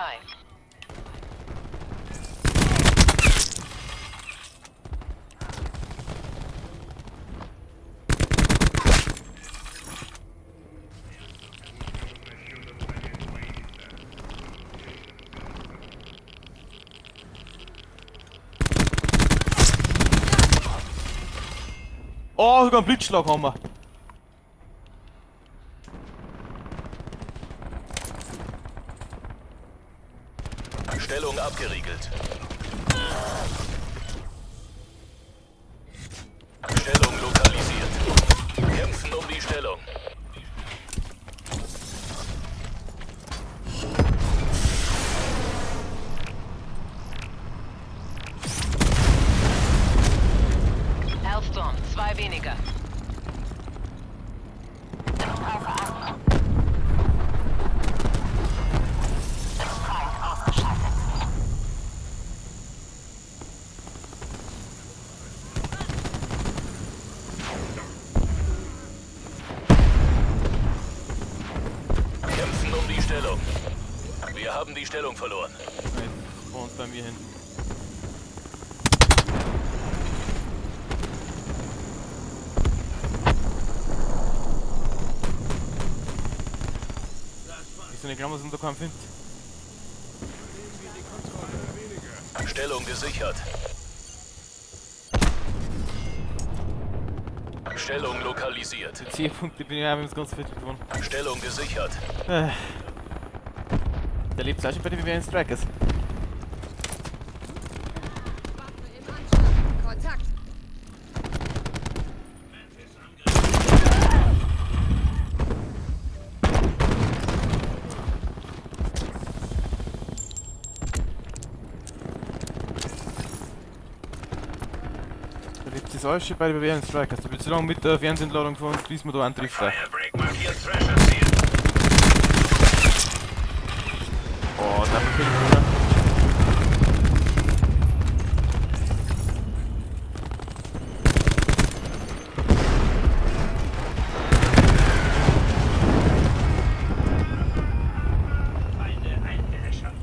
Oh, sogar einen Blitzschlag haben wir. Stellung abgeriegelt. Stellung lokalisiert. Kämpfen um die Stellung. Hellstorm, 2 weniger. Kämpfen um die Stellung. Wir haben die Stellung verloren. Nein, vor uns bei mir hinten. Ich so eine Klammer sind da keinen findet. Stellung gesichert. Stellung lokalisiert. Die 10 Punkte bin ich auch mit dem ganzen Viertel gewonnen. Stellung gesichert. Der lebt auch schon bei den BWN Strikers. Kontakt. Da lebt das alles schon bei den BWN Strikers. Da wird so lange mit der Fernsehentladung gefahren, bis man da einen trifft. Firebreak markiert Thresher-Ziel. Oh, da bin ich gewonnen. Feinde eingeäschert.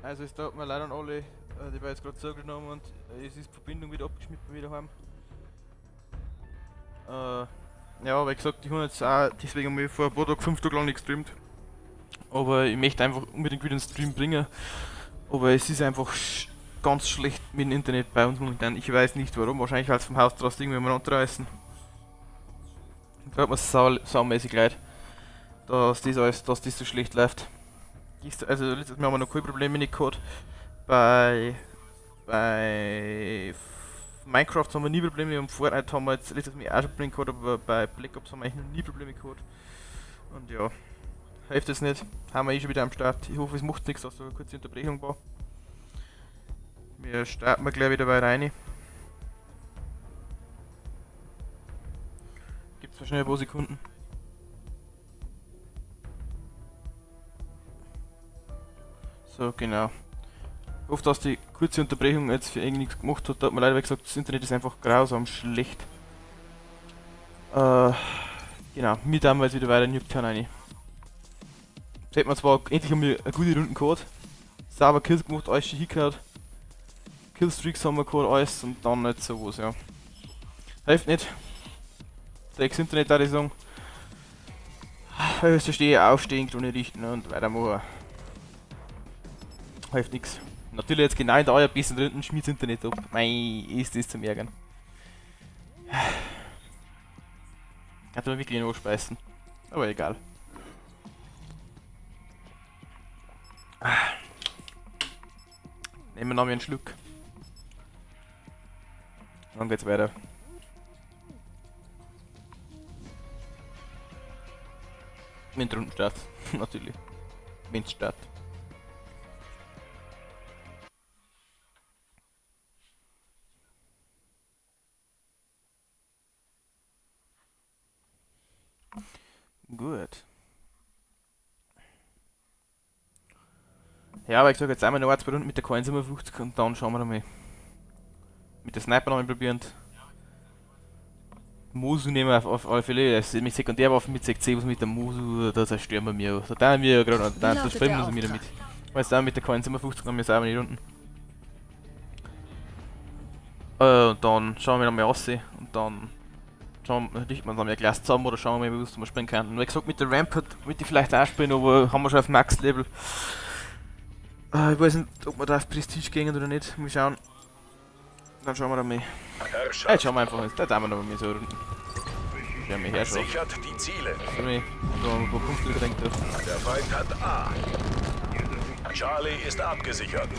Also es tut mir leid an alle, die wir jetzt gerade zugenommen und es ist die Verbindung wieder abgeschnitten wieder heim. Ja, wie gesagt, ich habe jetzt auch deswegen habe ich vor ein paar Tagen, 5 Tage lang nicht gestreamt. Aber ich möchte einfach unbedingt wieder einen Stream bringen. Aber es ist einfach ganz schlecht mit dem Internet bei uns momentan. Ich weiß nicht warum, wahrscheinlich weil es vom Haus draußen irgendwie umeinander reißen. Da hat mir saumäßig leid, dass das alles, dass das so schlecht läuft. Also letztes Mal haben wir noch keine Probleme nicht gehabt. Bei Minecraft haben wir nie Probleme und Fortnite haben wir jetzt letztes Mal auch schon Probleme gehabt, aber bei Black Ops haben wir eigentlich noch nie Probleme gehabt. Und ja, hilft es nicht. Haben wir eh schon wieder am Start. Ich hoffe, es macht nichts, dass da eine kurze Unterbrechung war. Wir starten mal gleich wieder weiter rein. Gibt's wahrscheinlich ein paar Sekunden. So, genau. Ich hoffe, dass die kurze Unterbrechung jetzt für irgendwie nichts gemacht hat. Da hat mir leider gesagt, das Internet ist einfach grausam schlecht. Genau, wir damals wieder weiter in Nuketown rein. Jetzt hätten wir zwar endlich einmal eine gute Runde gehabt. Sauber Kills gemacht, alles schön hingehört. Killstreaks haben wir gehabt, alles und dann nicht sowas, ja. Hilft nicht. Drecks Internet, würde ich sagen. Verstehe, aufstehen, Krone richten und weitermachen. Hilft nix. Natürlich jetzt genau in der allerbesten dritten schmiert das Internet ab. Mei, ist das zum Ärgern. Kann man wirklich noch speisen. Aber egal. Nehmen wir noch einen Schluck. Dann geht's weiter. Mit Rundenstart, natürlich. Windstart. Gut. Ja, aber ich sag jetzt einmal noch 2 Runden mit der K157 und dann schauen wir mal. Mit der Sniper noch mal probieren. Mosu nehmen wir auf alle Fälle, das ist mit Sekundärwaffen mit 6C, was mit der Mosu, da zerstören wir mir. Da tun wir ja gerade, da springen wir mir damit. Weil es dann mit der K157 haben wir selber nicht unten. Und dann schauen wir nochmal raus und dann schauen wir, richten wir uns dann gleich zusammen oder schauen wir mal, wie wir spielen können. Und wie gesagt, mit der Rampart würde ich vielleicht auch spielen, aber haben wir schon auf Max-Level. Ich weiß nicht, ob wir da auf Prestige gehen oder nicht. Mal schauen. Dann schauen wir da mal. Jetzt schauen wir einfach, da tun wir noch mal so Runden. Ja, mir her schon. Sichert die Ziele. So, ein paar Punkte gedenkt. Der Feind hat A. Charlie ist abgesichert.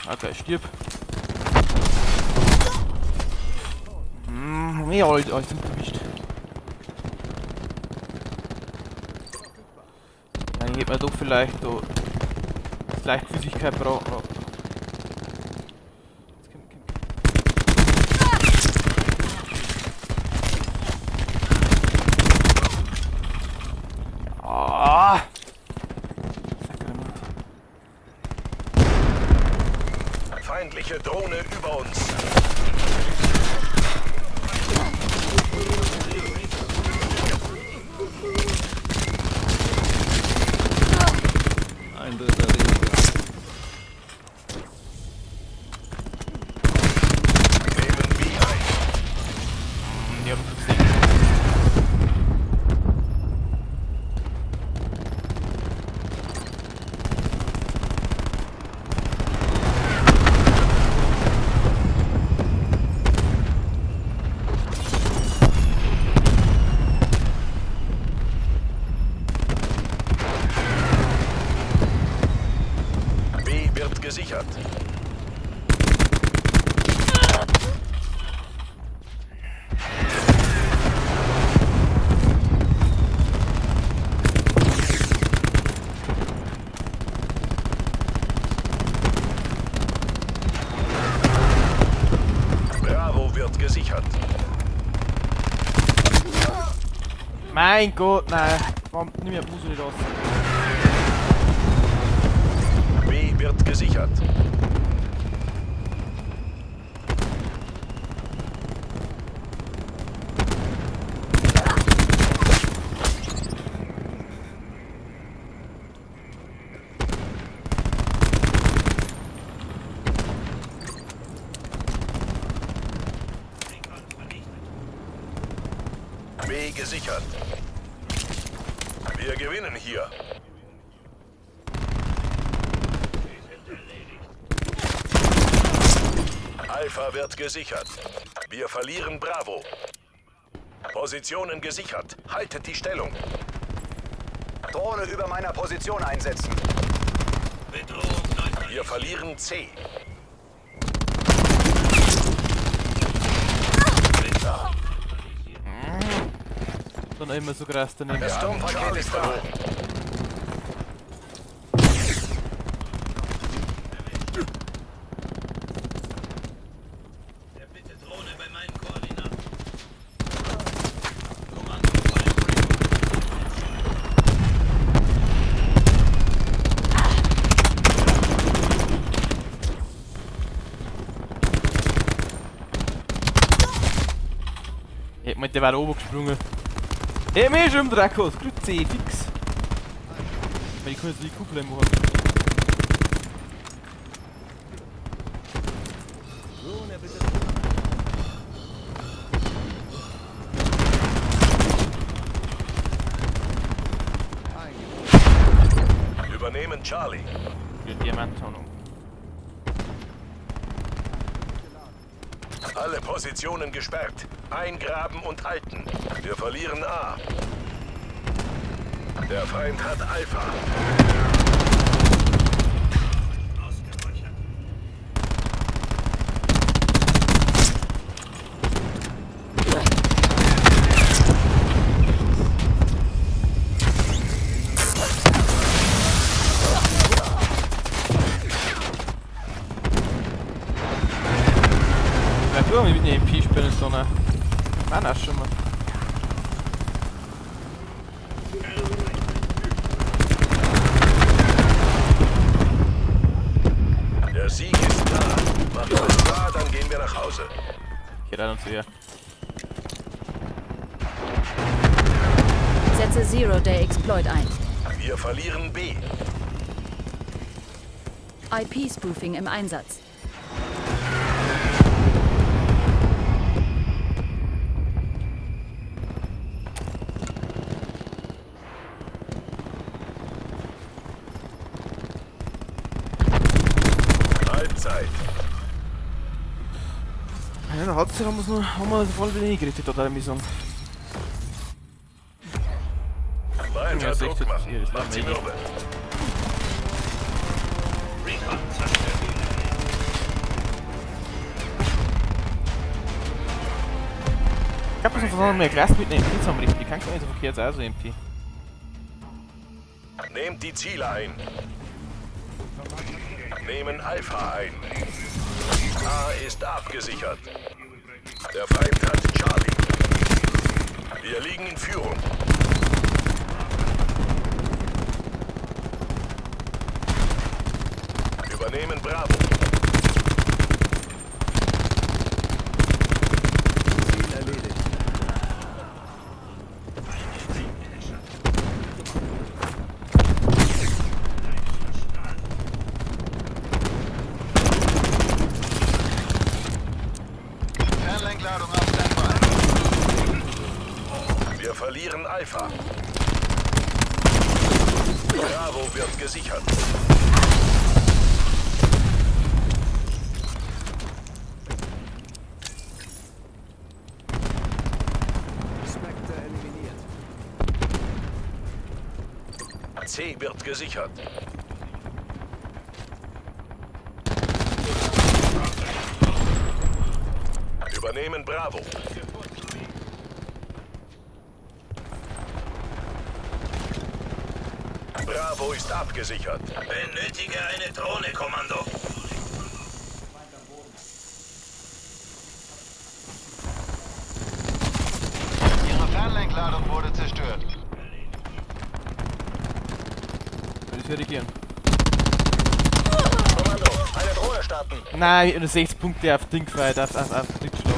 Okay, stirb. Mehr als erwischt. Ja, ich hätte mir doch vielleicht da Leichtfüßigkeit brauchen. Jetzt komm, komm. Ah! Feindliche Drohne über uns. Ein Dritter weniger. Nehmen B ein. Die haben schon gesehen. B wird gesichert. Bravo wird gesichert. Mein Gott, nein. Warum nimm ich die Busse nicht raus? B wird gesichert. B gesichert. Wir gewinnen hier. Alpha wird gesichert. Wir verlieren Bravo. Positionen gesichert. Haltet die Stellung. Drohne über meiner Position einsetzen. Wir verlieren C. Dann immer so krass daneben. Das Sturmpaket ist da. Bitte Drohne bei meinen Koordinaten. Moment, der war da oben gesprungen. Hey, mir ist im Drakos. Grüezi, fix. Ich kann jetzt die Kuppel machen. Übernehmen Charlie. Die Diamanttonung. Alle Positionen gesperrt. Eingraben und halten. Wir verlieren A. Der Feind hat Alpha. Ausgeräuchert. Wer du mit dem MP spielen, sondern. Nein, auch schon mal. Der Sieg ist nah. Macht es klar, dann gehen wir nach Hause. Ich hätte auch noch zu ihr. Setze Zero Day Exploit ein. Wir verlieren B. IP-Spoofing im Einsatz. Halbzeit. Ja, in der Halbzeit haben wir noch, haben wir voll wieder hingerichtet, da muss ich sagen. Weiter Ja, Druck 16, machen. hier, das war Macht sie mega. mürbe. Recon zerstört. Ich glaube, wir sollten noch mehr Glas mitnehmen. Jetzt haben wir richtig. Die kann gar nicht so verkehrt sein, so MP. Nehmt die Ziele ein. Nehmen Alpha ein. A ist abgesichert. Der Feind hat Charlie. Wir liegen in Führung. Übernehmen Bravo. Ziel erledigt. Fernlenkladung auf Standby. Wir verlieren Alpha. Bravo wird gesichert. Spectre eliminiert. C wird gesichert. Übernehmen Bravo. Bravo ist abgesichert. Benötige eine Drohne, Kommando. Ihre Fernlenkladung wurde zerstört. Das würde ich gern. Kommando, eine Drohne starten. Nein, ich hab nur 60 Punkte auf Ding gefeiert, auf Glücksschlag.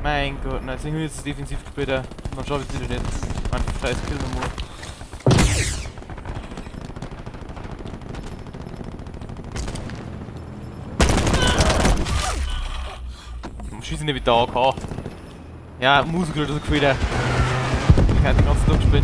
Mein Gott, nein, deswegen habe ich jetzt defensiv gespielt. Dann schaffe ich es wieder nicht. Mein scheiß Kill nochmal. Schieße nicht mit der AK. Ja, Musik oder so gefühlt. Ich habe den ganzen Tag gespielt.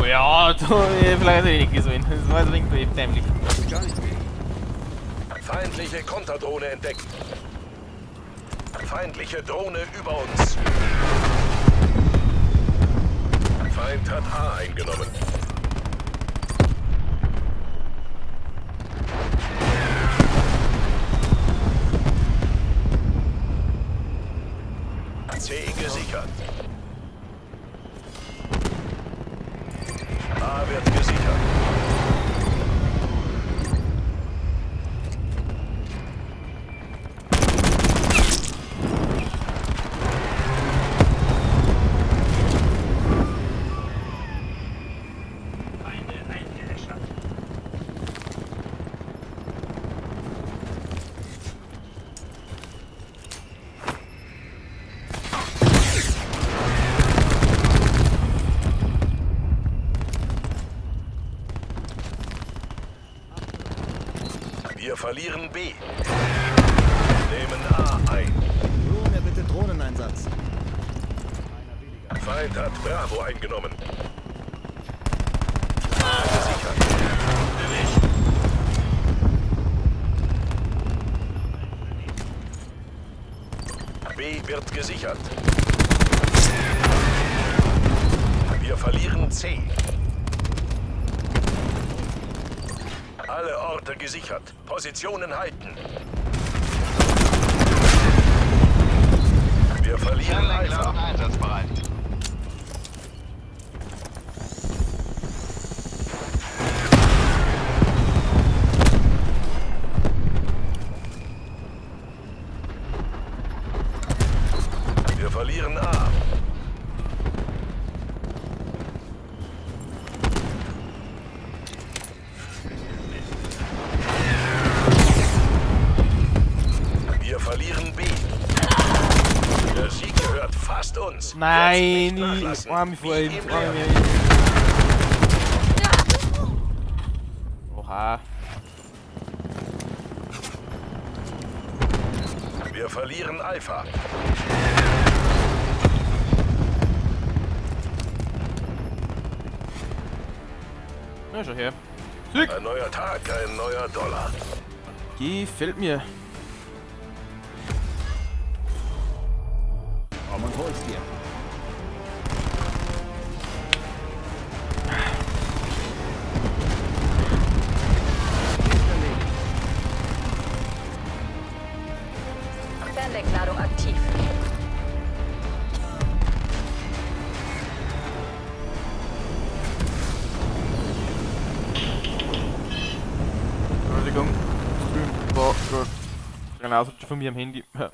Oh ja, da vielleicht nicht gesehen. Das war ein wenig dämlich. Feindliche Konterdrohne entdeckt. Feindliche Drohne über uns. Feind hat A eingenommen. C gesichert. A wird gesichert. Feinde eingeäschert. verlieren B. Nehmen A ein. Rune, bitte Drohneneinsatz. Feind hat Bravo eingenommen. A gesichert. B wird gesichert. Wir verlieren C. Alle Orte gesichert. Positionen halten. Wir verlieren Alpha. Einsatzbereit. Wir verlieren A. Wir verlieren B. Der Sieg gehört fast uns. Nein, Jetzt nicht nachlassen. ich arme vor ihm. Wie im Arme Leer. Oha. Wir verlieren Alpha. Na, schau her. Sieg! Ein neuer Tag, ein neuer Dollar. Gefällt mir. Komm und hol's dir. Fernlenkladung aktiv. Entschuldigung, Stream war gerade ein Ausrutscher von mir am Handy. Ja.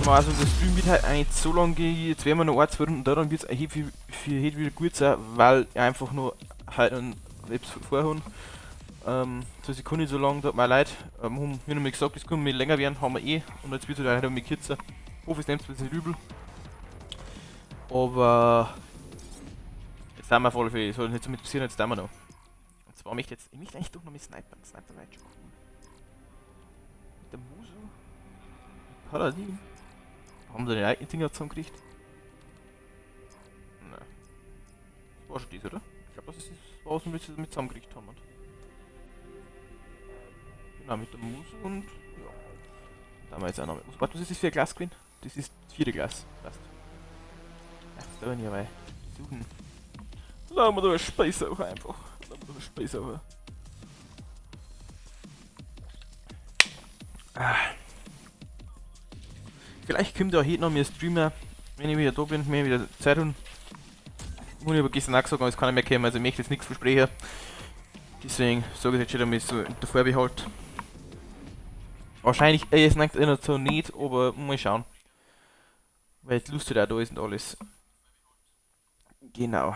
Also der Stream wird halt eigentlich so lange gehen, jetzt werden wir noch ein, zwei Runden da, dann wird es für heute wieder gut sein, weil ich einfach nur halt ein Webs vorhaben. 2 Sekunden so lang, tut mir leid. Haben wir noch mal gesagt, es kann länger werden, haben wir eh. Und jetzt wird es halt ein kürzer. Ich hoffe, es nimmt es nicht übel. Aber jetzt sind wir auf alle Fälle, soll nicht so mit passieren, jetzt sind wir noch. Und zwar möchte ich jetzt, ich möchte eigentlich doch noch mit Sniper. Sniper wäre schon cool. Mit der Musu. Paladin. Haben sie den eigenen Dinger zusammengekriegt? Nein. Das war schon das, oder? Ich glaube, das ist das, was wir mit zusammengekriegt haben. Genau, mit der Musu und. Ja. Da haben wir jetzt auch noch. Warte, was ist das für ein Glas gewesen? Das ist das vierte Glas. Passt. Ja, da bin ich aber suchen. Lassen wir da einen Space auch einfach. Lassen wir da einen Space auch. Ah. Vielleicht kommt ja heute noch mehr Streamer, wenn ich wieder da bin, mehr wieder Zeit habe. Ich habe gestern auch gesagt, aber es kann nicht mehr kommen, also ich möchte jetzt nichts versprechen. Deswegen sage ich jetzt schon einmal so unter Vorbehalt. Wahrscheinlich es neigt einer so nicht, aber mal schauen. Weil jetzt Lust auch da ist und alles. Genau.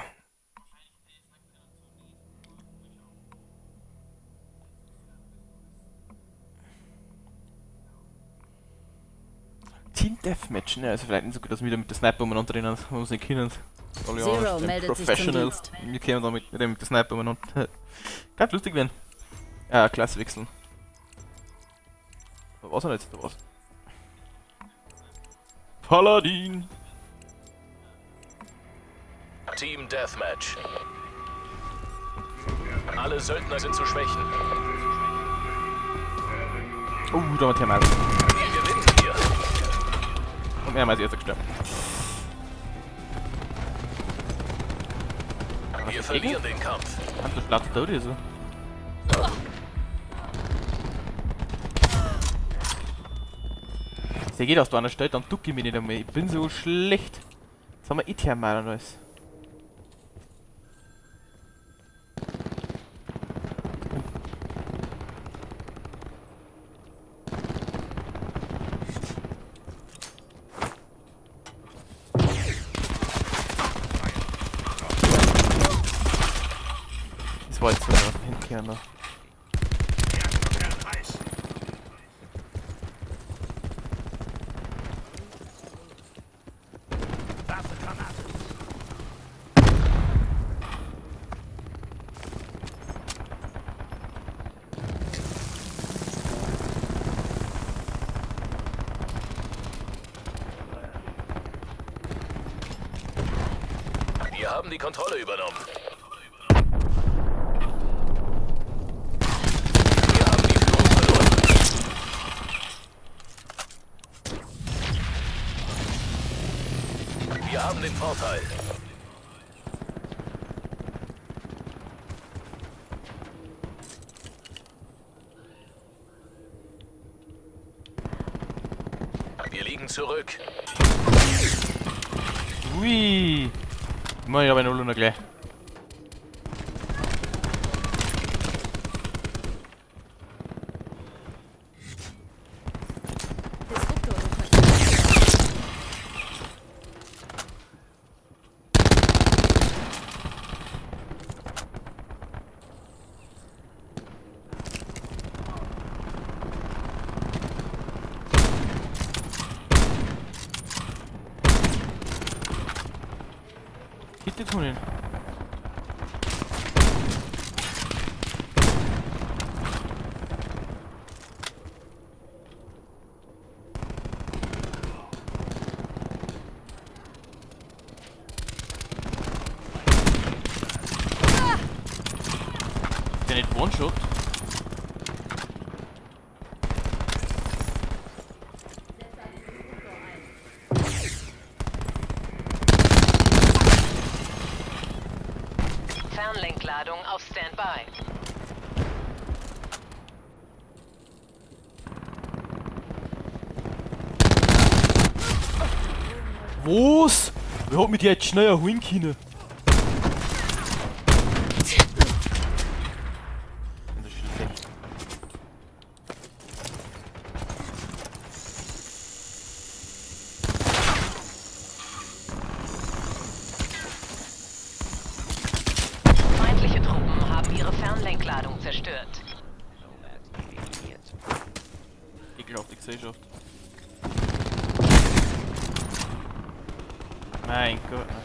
Team Deathmatch, ne? Also vielleicht nicht so gut, dass wir wieder mit der Sniper umeinander rennen, wenn wir uns nicht kennen. Alle Zero meldet sich zum Professional. Dienst. Wir kämen da mit der Sniper umeinander. Kann lustig werden. Ja, Klasse wechseln. Was war denn jetzt da was? Paladin! Team Deathmatch. Alle Söldner sind zu schwächen. Oh, da war Thermal. Wir gewinnen hier. Und mehrmals erster gestorben. Wir verlieren den Kampf. Hat das Blatt da oder so? Der geht aus der anderen Stelle, dann ducke ich mich nicht einmal. Ich bin so schlecht. Jetzt haben wir eh Thermal und alles. Sniper jetzt noch hinkehren noch. Wir haben die Kontrolle übernommen. Wir haben die Führung verloren. Wir haben den Vorteil. Wir liegen zurück. Ui! Mach ich aber null noch gleich. Disruptor lokalisiert. Hittet hun ihn? Der nicht One-Shot? Fernlenkladung auf Standby. Was? Wer hat mich die jetzt schnell erholen können? Das ist schlecht. Feindliche Truppen haben ihre Fernlenkladung zerstört. Ekelhafte Gesellschaft. Mein Gott. Ne.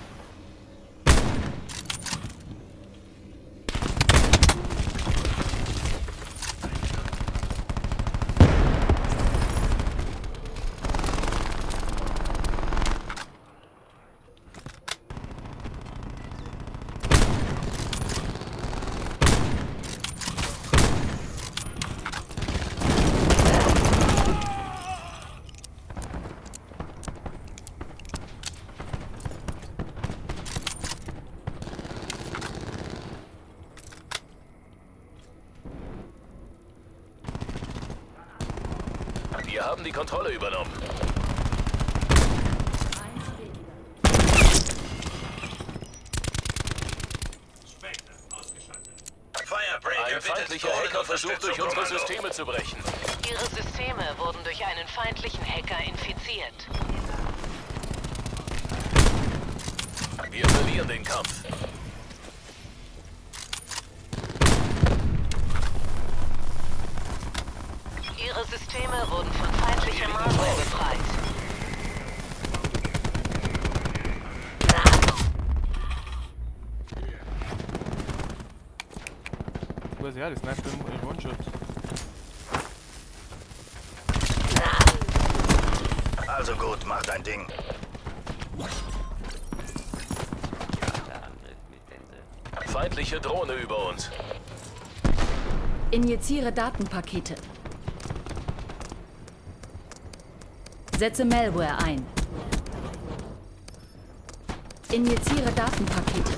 Wir haben die Kontrolle übernommen. Eins weniger. Spectre ausgeschaltet. Firebreaker Ein bittet feindlicher Hacker versucht, durch unsere Kommando. Systeme zu brechen. Ihre Systeme wurden durch einen feindlichen Hacker infiziert. Wir verlieren den Kampf. Ihre Systeme wurden von feindlicher Malware befreit. Was ja, das Sniper im One-Shot. Also gut, mach dein Ding. Feindliche Drohne über uns. Injiziere Datenpakete. Setze Malware ein. Injiziere Datenpakete.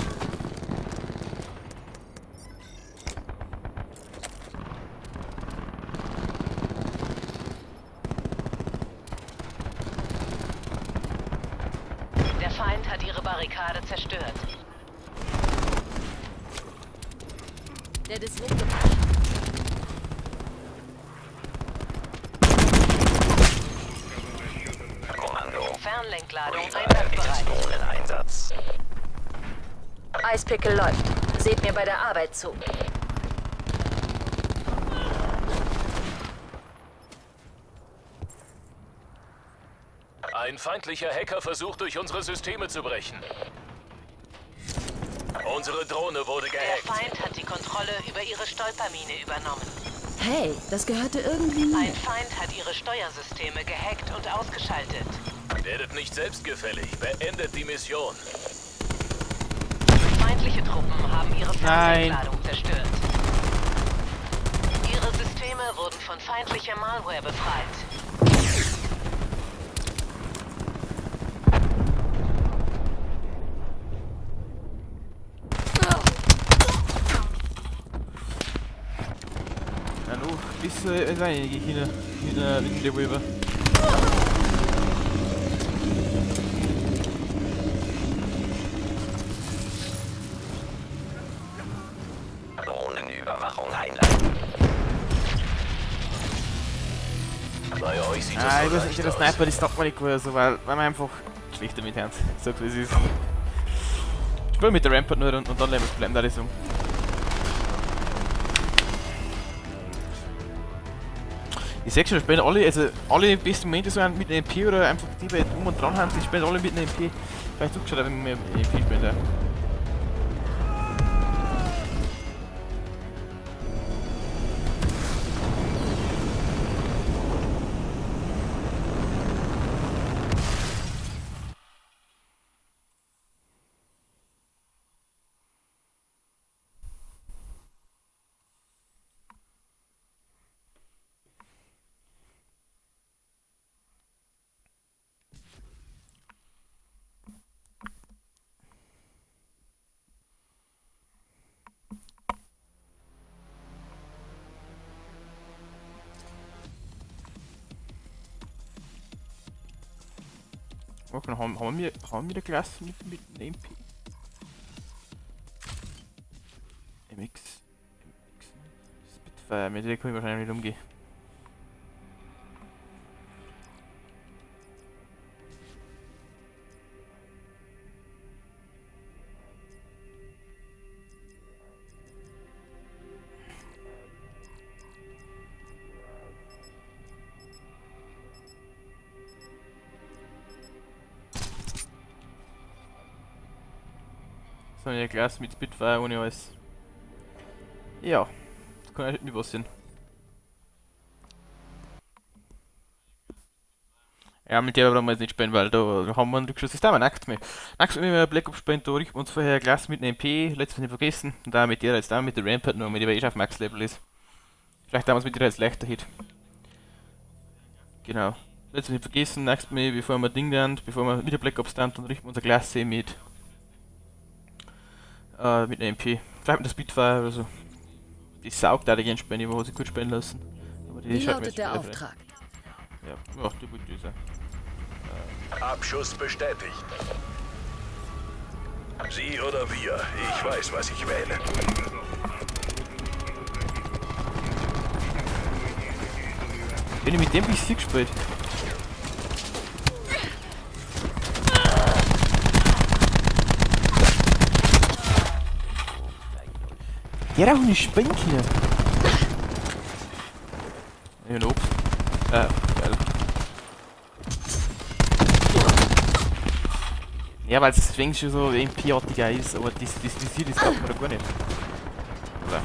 Der Feind hat ihre Barrikade zerstört. Der Disruptor. Kommando. Fernlenkladung einsatzbereit. Drohneneinsatz. Eispickel läuft. Seht mir bei der Arbeit zu. Ein feindlicher Hacker versucht, durch unsere Systeme zu brechen. Unsere Drohne wurde Der gehackt. Feind hat die Kontrolle über ihre Stolpermine übernommen. Hey, das gehörte irgendwie mir. Ein Feind hat ihre Steuersysteme gehackt und ausgeschaltet. Werdet nicht selbstgefällig. Beendet die Mission. Feindliche Truppen haben ihre Nein. Fernsehkladung zerstört. Ihre Systeme wurden von feindlicher Malware befreit. Ja, noch bis einige hin mit dem Revolver. Drohnenüberwachung einleiten. Bei euch sieht es Ah, so ich weiß leicht nicht, der aus. Sniper, das taugt mir nicht gut, so, weil wir einfach schlecht damit haben. So wie es ist. Ich spiele mit der Rampart nur und dann bleiben da die so. Ich seh schon, spielen alle, also alle besten Momente so mit einem MP oder einfach die, die um und dran haben, die spielen alle mit einem MP. Vielleicht zugeschaut, wenn wir mit einem MP spielen. Ja. Okay, haben wir eine Klasse mit einem MP? MX. MX. Spitfire, mit der kann ich wahrscheinlich nicht umgehen. So eine Klasse mit Spitfire ohne alles. Ja, das kann ja nicht passieren. Ja, mit der brauchen wir jetzt nicht spielen, weil da haben wir einen Rückschuss. Das ist nackt mehr. Nackt mit mir Black Ops spielen, da richten wir uns vorher Klasse mit einem MP, letztes nicht vergessen. Und da mit der jetzt auch mit der Rampart noch, mit der eh auf Max Level ist. Vielleicht damals mit der jetzt leichter hit. Genau. Letztes nicht vergessen, nächstes Mal, bevor wir Ding lernt, bevor wir mit der Black Ops stand, dann richten wir unsere Klasse mit einem MP. Vielleicht mit der Spitfire oder so. Die saugt da die gerne spielen, die hat sich gut spielen lassen. Aber die Wie schaut mir lautet jetzt der später Auftrag? vielleicht. Ja, ja, die gute ist er. Abschuss bestätigt. Sie oder wir. Ich weiß, was ich wähle. Wenn ich mit dem PC gespielt. Der hat auch nicht spielen können. Ich bin Obst. Geil. Ja, weil es deswegen schon so MP-artiger ist, aber das Visier, das taugt mir da gar nicht. Oder?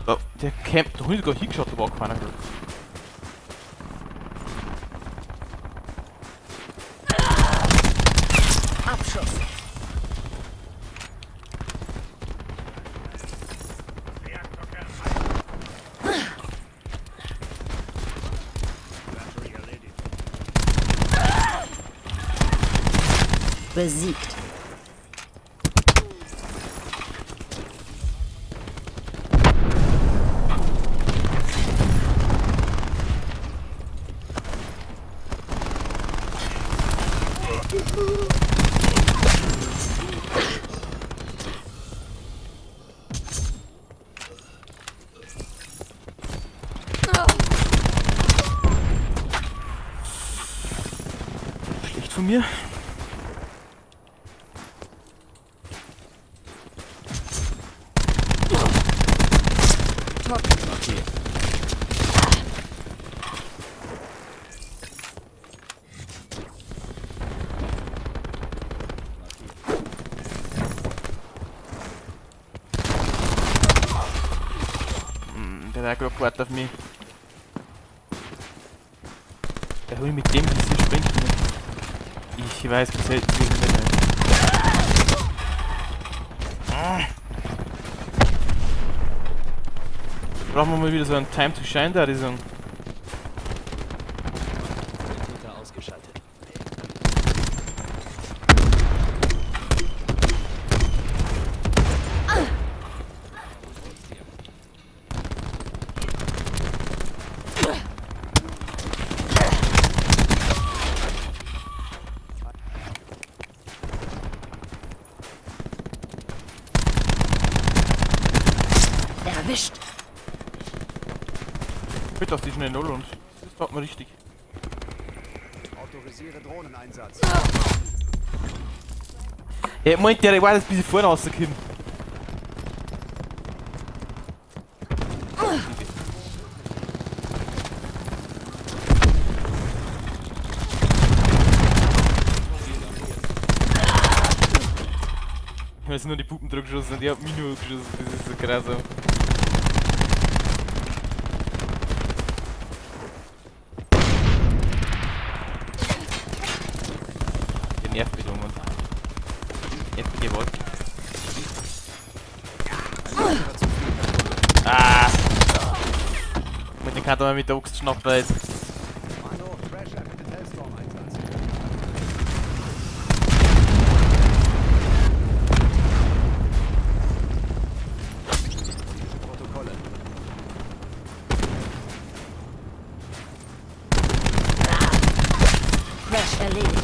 Oh, der campt, da hab ich sogar hingeschaut, da war keiner. Abschuss. Besiegt. von mir. Top. Markiert. Der hat auch gerade gewartet auf mich. Der hol ich mit dem Visier springen können. Ich weiß bis selten, wie ich nicht. Brauchen wir mal wieder so einen Time to Shine da, die sagen. Täter ausgeschaltet. Erwischt. Bitte auf die schnelle Null und das taugt mir richtig. Autorisiere Drohneneinsatz. Ja, meint der, der war jetzt ein bisschen vorne rausgekommen. Ich habe jetzt nur die Puppen drauf geschossen und ich hab mich nur geschossen, das ist so krass. Der nervt mich irgendwann. Nervt mich gewollt. Ah! Mit dem kann man mit der Axt schnappen jetzt. Kommando, Thrasher bittet Hellstorm-Einsatz. Protokolle. Crash erledigt.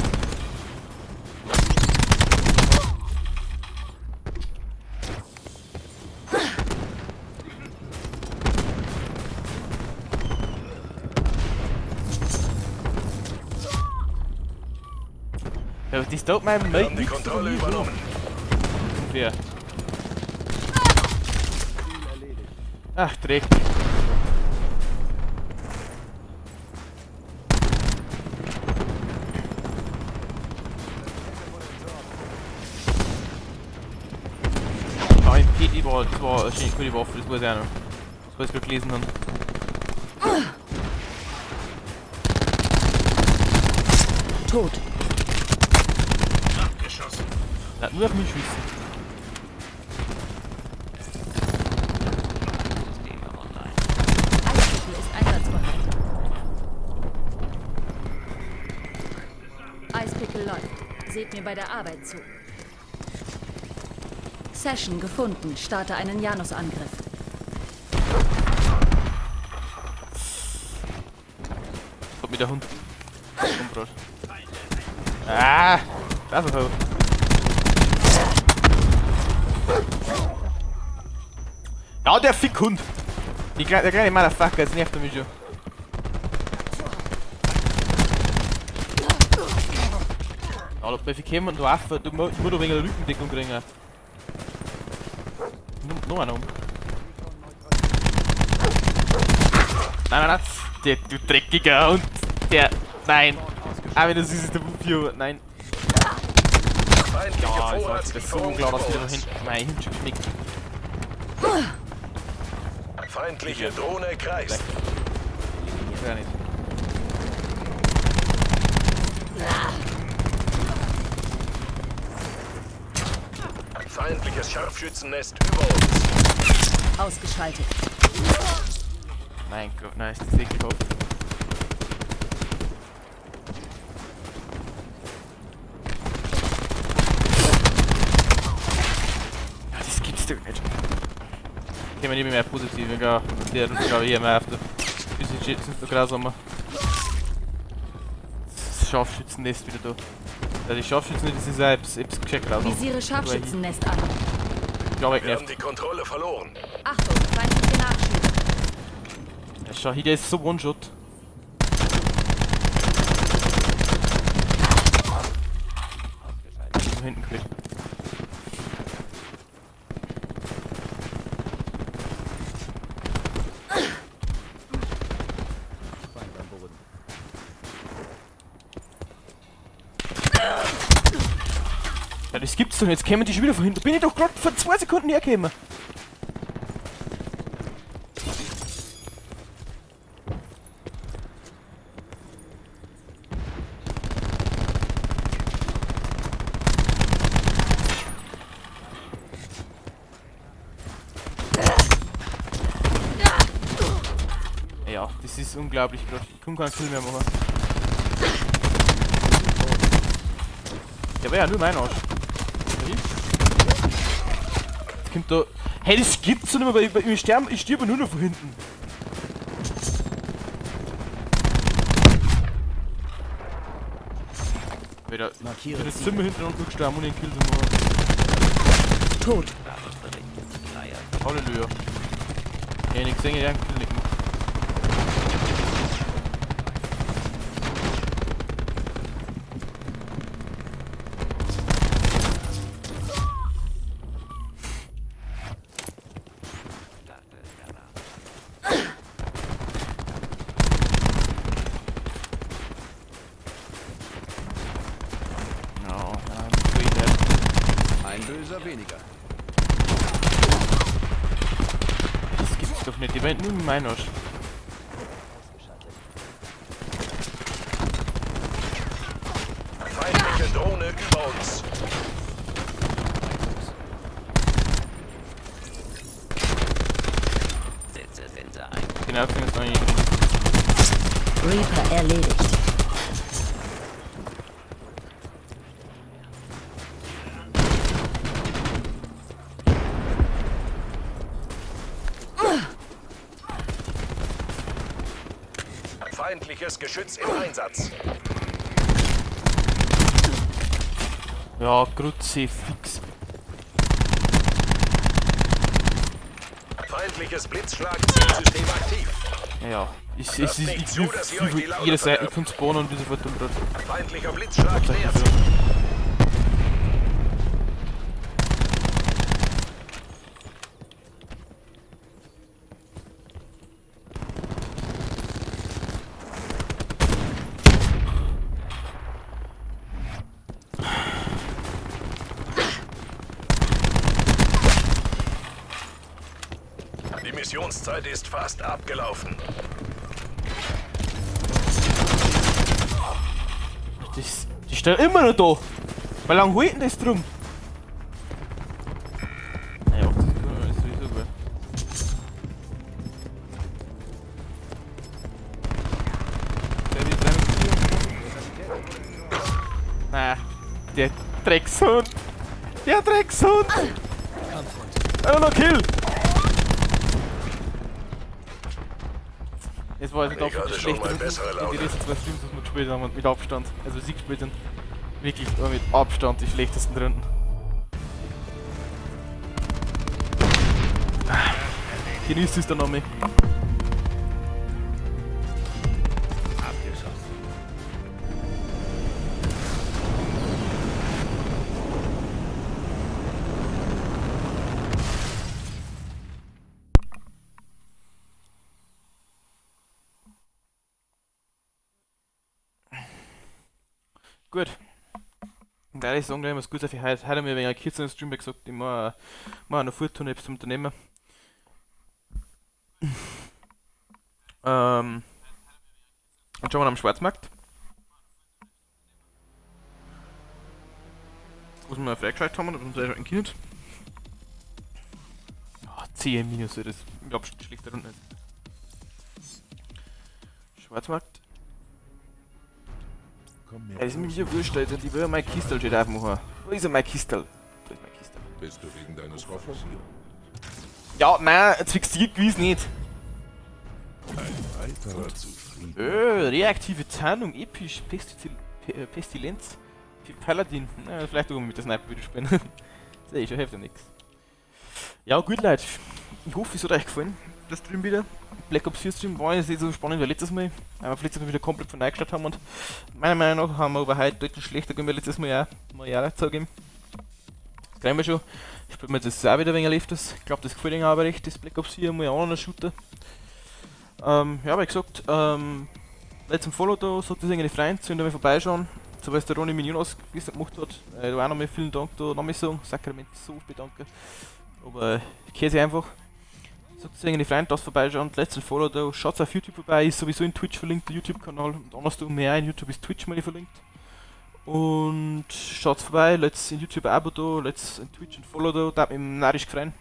Ja, das taugt meinem Wir Mate haben die nichts Kontrolle von mir. übernommen. Ungefähr. Ach, Dreck. Ja, im PT war zwar eine schöne gute Waffe, das weiß ich auch noch. Das was ich gerade gelesen habe. Tot. Abgeschossen. Na, nur auf mich schießen. Eispickel ist einsatzbereit. Eispickel läuft. Seht mir bei der Arbeit zu. Session gefunden. Starte einen Janus-Angriff. Kommt mit der Hund. Umgebracht. Ah! Das ist so. Ja, der Fickhund! Der kleine Motherfucker, jetzt nervt er mich schon. Ja, da ich kommen und du Affe, du musst nur wegen der Rückendeckung kriegen. Noch einer um. Nein, nein, nein. Der, du dreckiger Hund. Der, nein. Ah, wenn das ist, der Wupio. Nein. Ja, ich das ist so klar, dass wieder hinten. Nein, hinten schon geschmeckt. Feindliche Drohne kreist. Ja, nicht. Feindliches Scharfschützennest über uns. Ausgeschaltet. Mein Gott, nein, ist das ekelhaft. Ja, das gibt's doch nicht. Okay, wir nehmen mehr positiv, egal. Der glaube ich, mehr auf der. Sind so grausamer. Das Scharfschützennest wieder da. Ja, die Scharfschützen, das ist auch etwas gescheit grausam. Visiere Scharfschützennest an. Klar, Wir haben die Kontrolle verloren. Achtung, feindliche Nachschübe. Ja, schau, hier, der ist so One-Shot. hinten geholt. Feind am Boden. Ja, das gibt's doch nicht. Jetzt kämen die schon wieder von hinten. Bin ich doch gerade vor 2 Sekunden hergekommen. Ja, das ist unglaublich gerade. Ich kann keinen Kill mehr machen. Der war ja nur mein Arsch. Jetzt kommt da. Hey, das gibt's doch nicht mehr, weil ich sterbe, ich sterbe nur noch von hinten. Wieder. Markiere Ich bin jetzt Ziele. zehnmal hintereinander gestorben, ohne einen Kill zu machen. Tot. Halleluja. Ich hab nicht gesehen, ich hab einen Kill nicht gemacht. No, I'm sweet dead. Ein Böser weniger. Das gibt's doch nicht, die werden nur mein Arsch. Feindliche Drohne über uns. Setze Sensor ein. Genau, fing jetzt noch nicht. Reaper erledigt. Feindliches Geschütz im Einsatz. Ja, Kruzifix. Feindliches Blitzschlag-Zielsystem aktiv. Ja, ich, Lasst ich, nicht ich, zu, dass sie euch die Laune jede Seite verderben. kann spawnen und bin sofort dumm dort. Feindlicher Blitzschlag nähert sich. Die Missionszeit ist fast abgelaufen. Die steht immer noch da. Wie lange holt denn das drum? Naja, 80 Sekunden ist sowieso gut. Na, der Dreckshund. Der Dreckshund. Oh, noch Kill. Es war also Ich dafür hatte die schon mal schlechte bessere in die Laune. letzten 2 Streams, was wir gespielt haben, und mit Abstand. Also sie gespielt haben. Wirklich mit Abstand die schlechtesten Runden. Genießt es dann nochmal. Abgeschossen. Gut. Und ehrlich sagen, gleich was Gutes für heute. Heute haben wir wegen einer kürzeren Stream gesagt, ich mache noch Fortune etwas zum Unternehmen. Und schauen wir am Schwarzmarkt. Was wir freigeschaltet haben und uns freischalten können. Oh, 10 minus, das ist mit Abstand schlechter Runde. Schwarzmarkt. Ja, das ist mir wieder wurscht, Alter. Ich will ja mein Kistel schon aufmachen. Wo ist denn mein Kistel? Da ist mein Kistel. Bist du wegen deines Koffers hier? Ja, nein, jetzt fixiert gewiss nicht. Ein weiterer zufrieden. Reaktive Tarnung, episch, Pestilenz, Paladin. Na, vielleicht sogar mit der Sniper wieder spielen. Sehe ich schon, hilft ja nix. Ja, gut, Leute. Ich hoffe, es hat euch gefallen, der Stream wieder. Black Ops 4 Stream war jetzt nicht so spannend wie letztes Mal. Aber letztes Mal wieder komplett von neu gestartet haben und meiner Meinung nach haben wir aber heute deutlich schlechter gemacht wie letztes Mal auch. Muss ich auch dazu geben. Kriegen wir schon. Spielen wir das auch wieder wegen öfters. Ich glaube, das gefällt Ihnen aber recht, das Black Ops 4 mal ein anderer Shooter. Ja, wie gesagt, lasst ein Follow da, sagt das irgendwie Freund, sollen da mal vorbeischauen. So was der Ronny mit Jonas gestern gemacht hat. Da auch nochmal vielen Dank da, nochmal sagen, Sakrament so bedanken. Aber ich kenne sie einfach. Sagt es irgendwie Freund, dass vorbeischauen, lasst ein Follow da, schaut auf YouTube vorbei, ist sowieso in Twitch verlinkt, der YouTube-Kanal. Und anders da mehr in YouTube ist Twitch mal verlinkt. Und schaut vorbei, lasst in YouTube ein Abo da, lasst in Twitch ein Follow da, da mich narrisch freuen.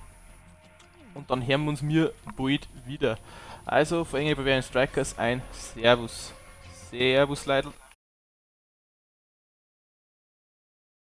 Und dann hören wir uns mir bald wieder. Also, von Engel Bavarian Strikers ein Servus. Servus, Leute.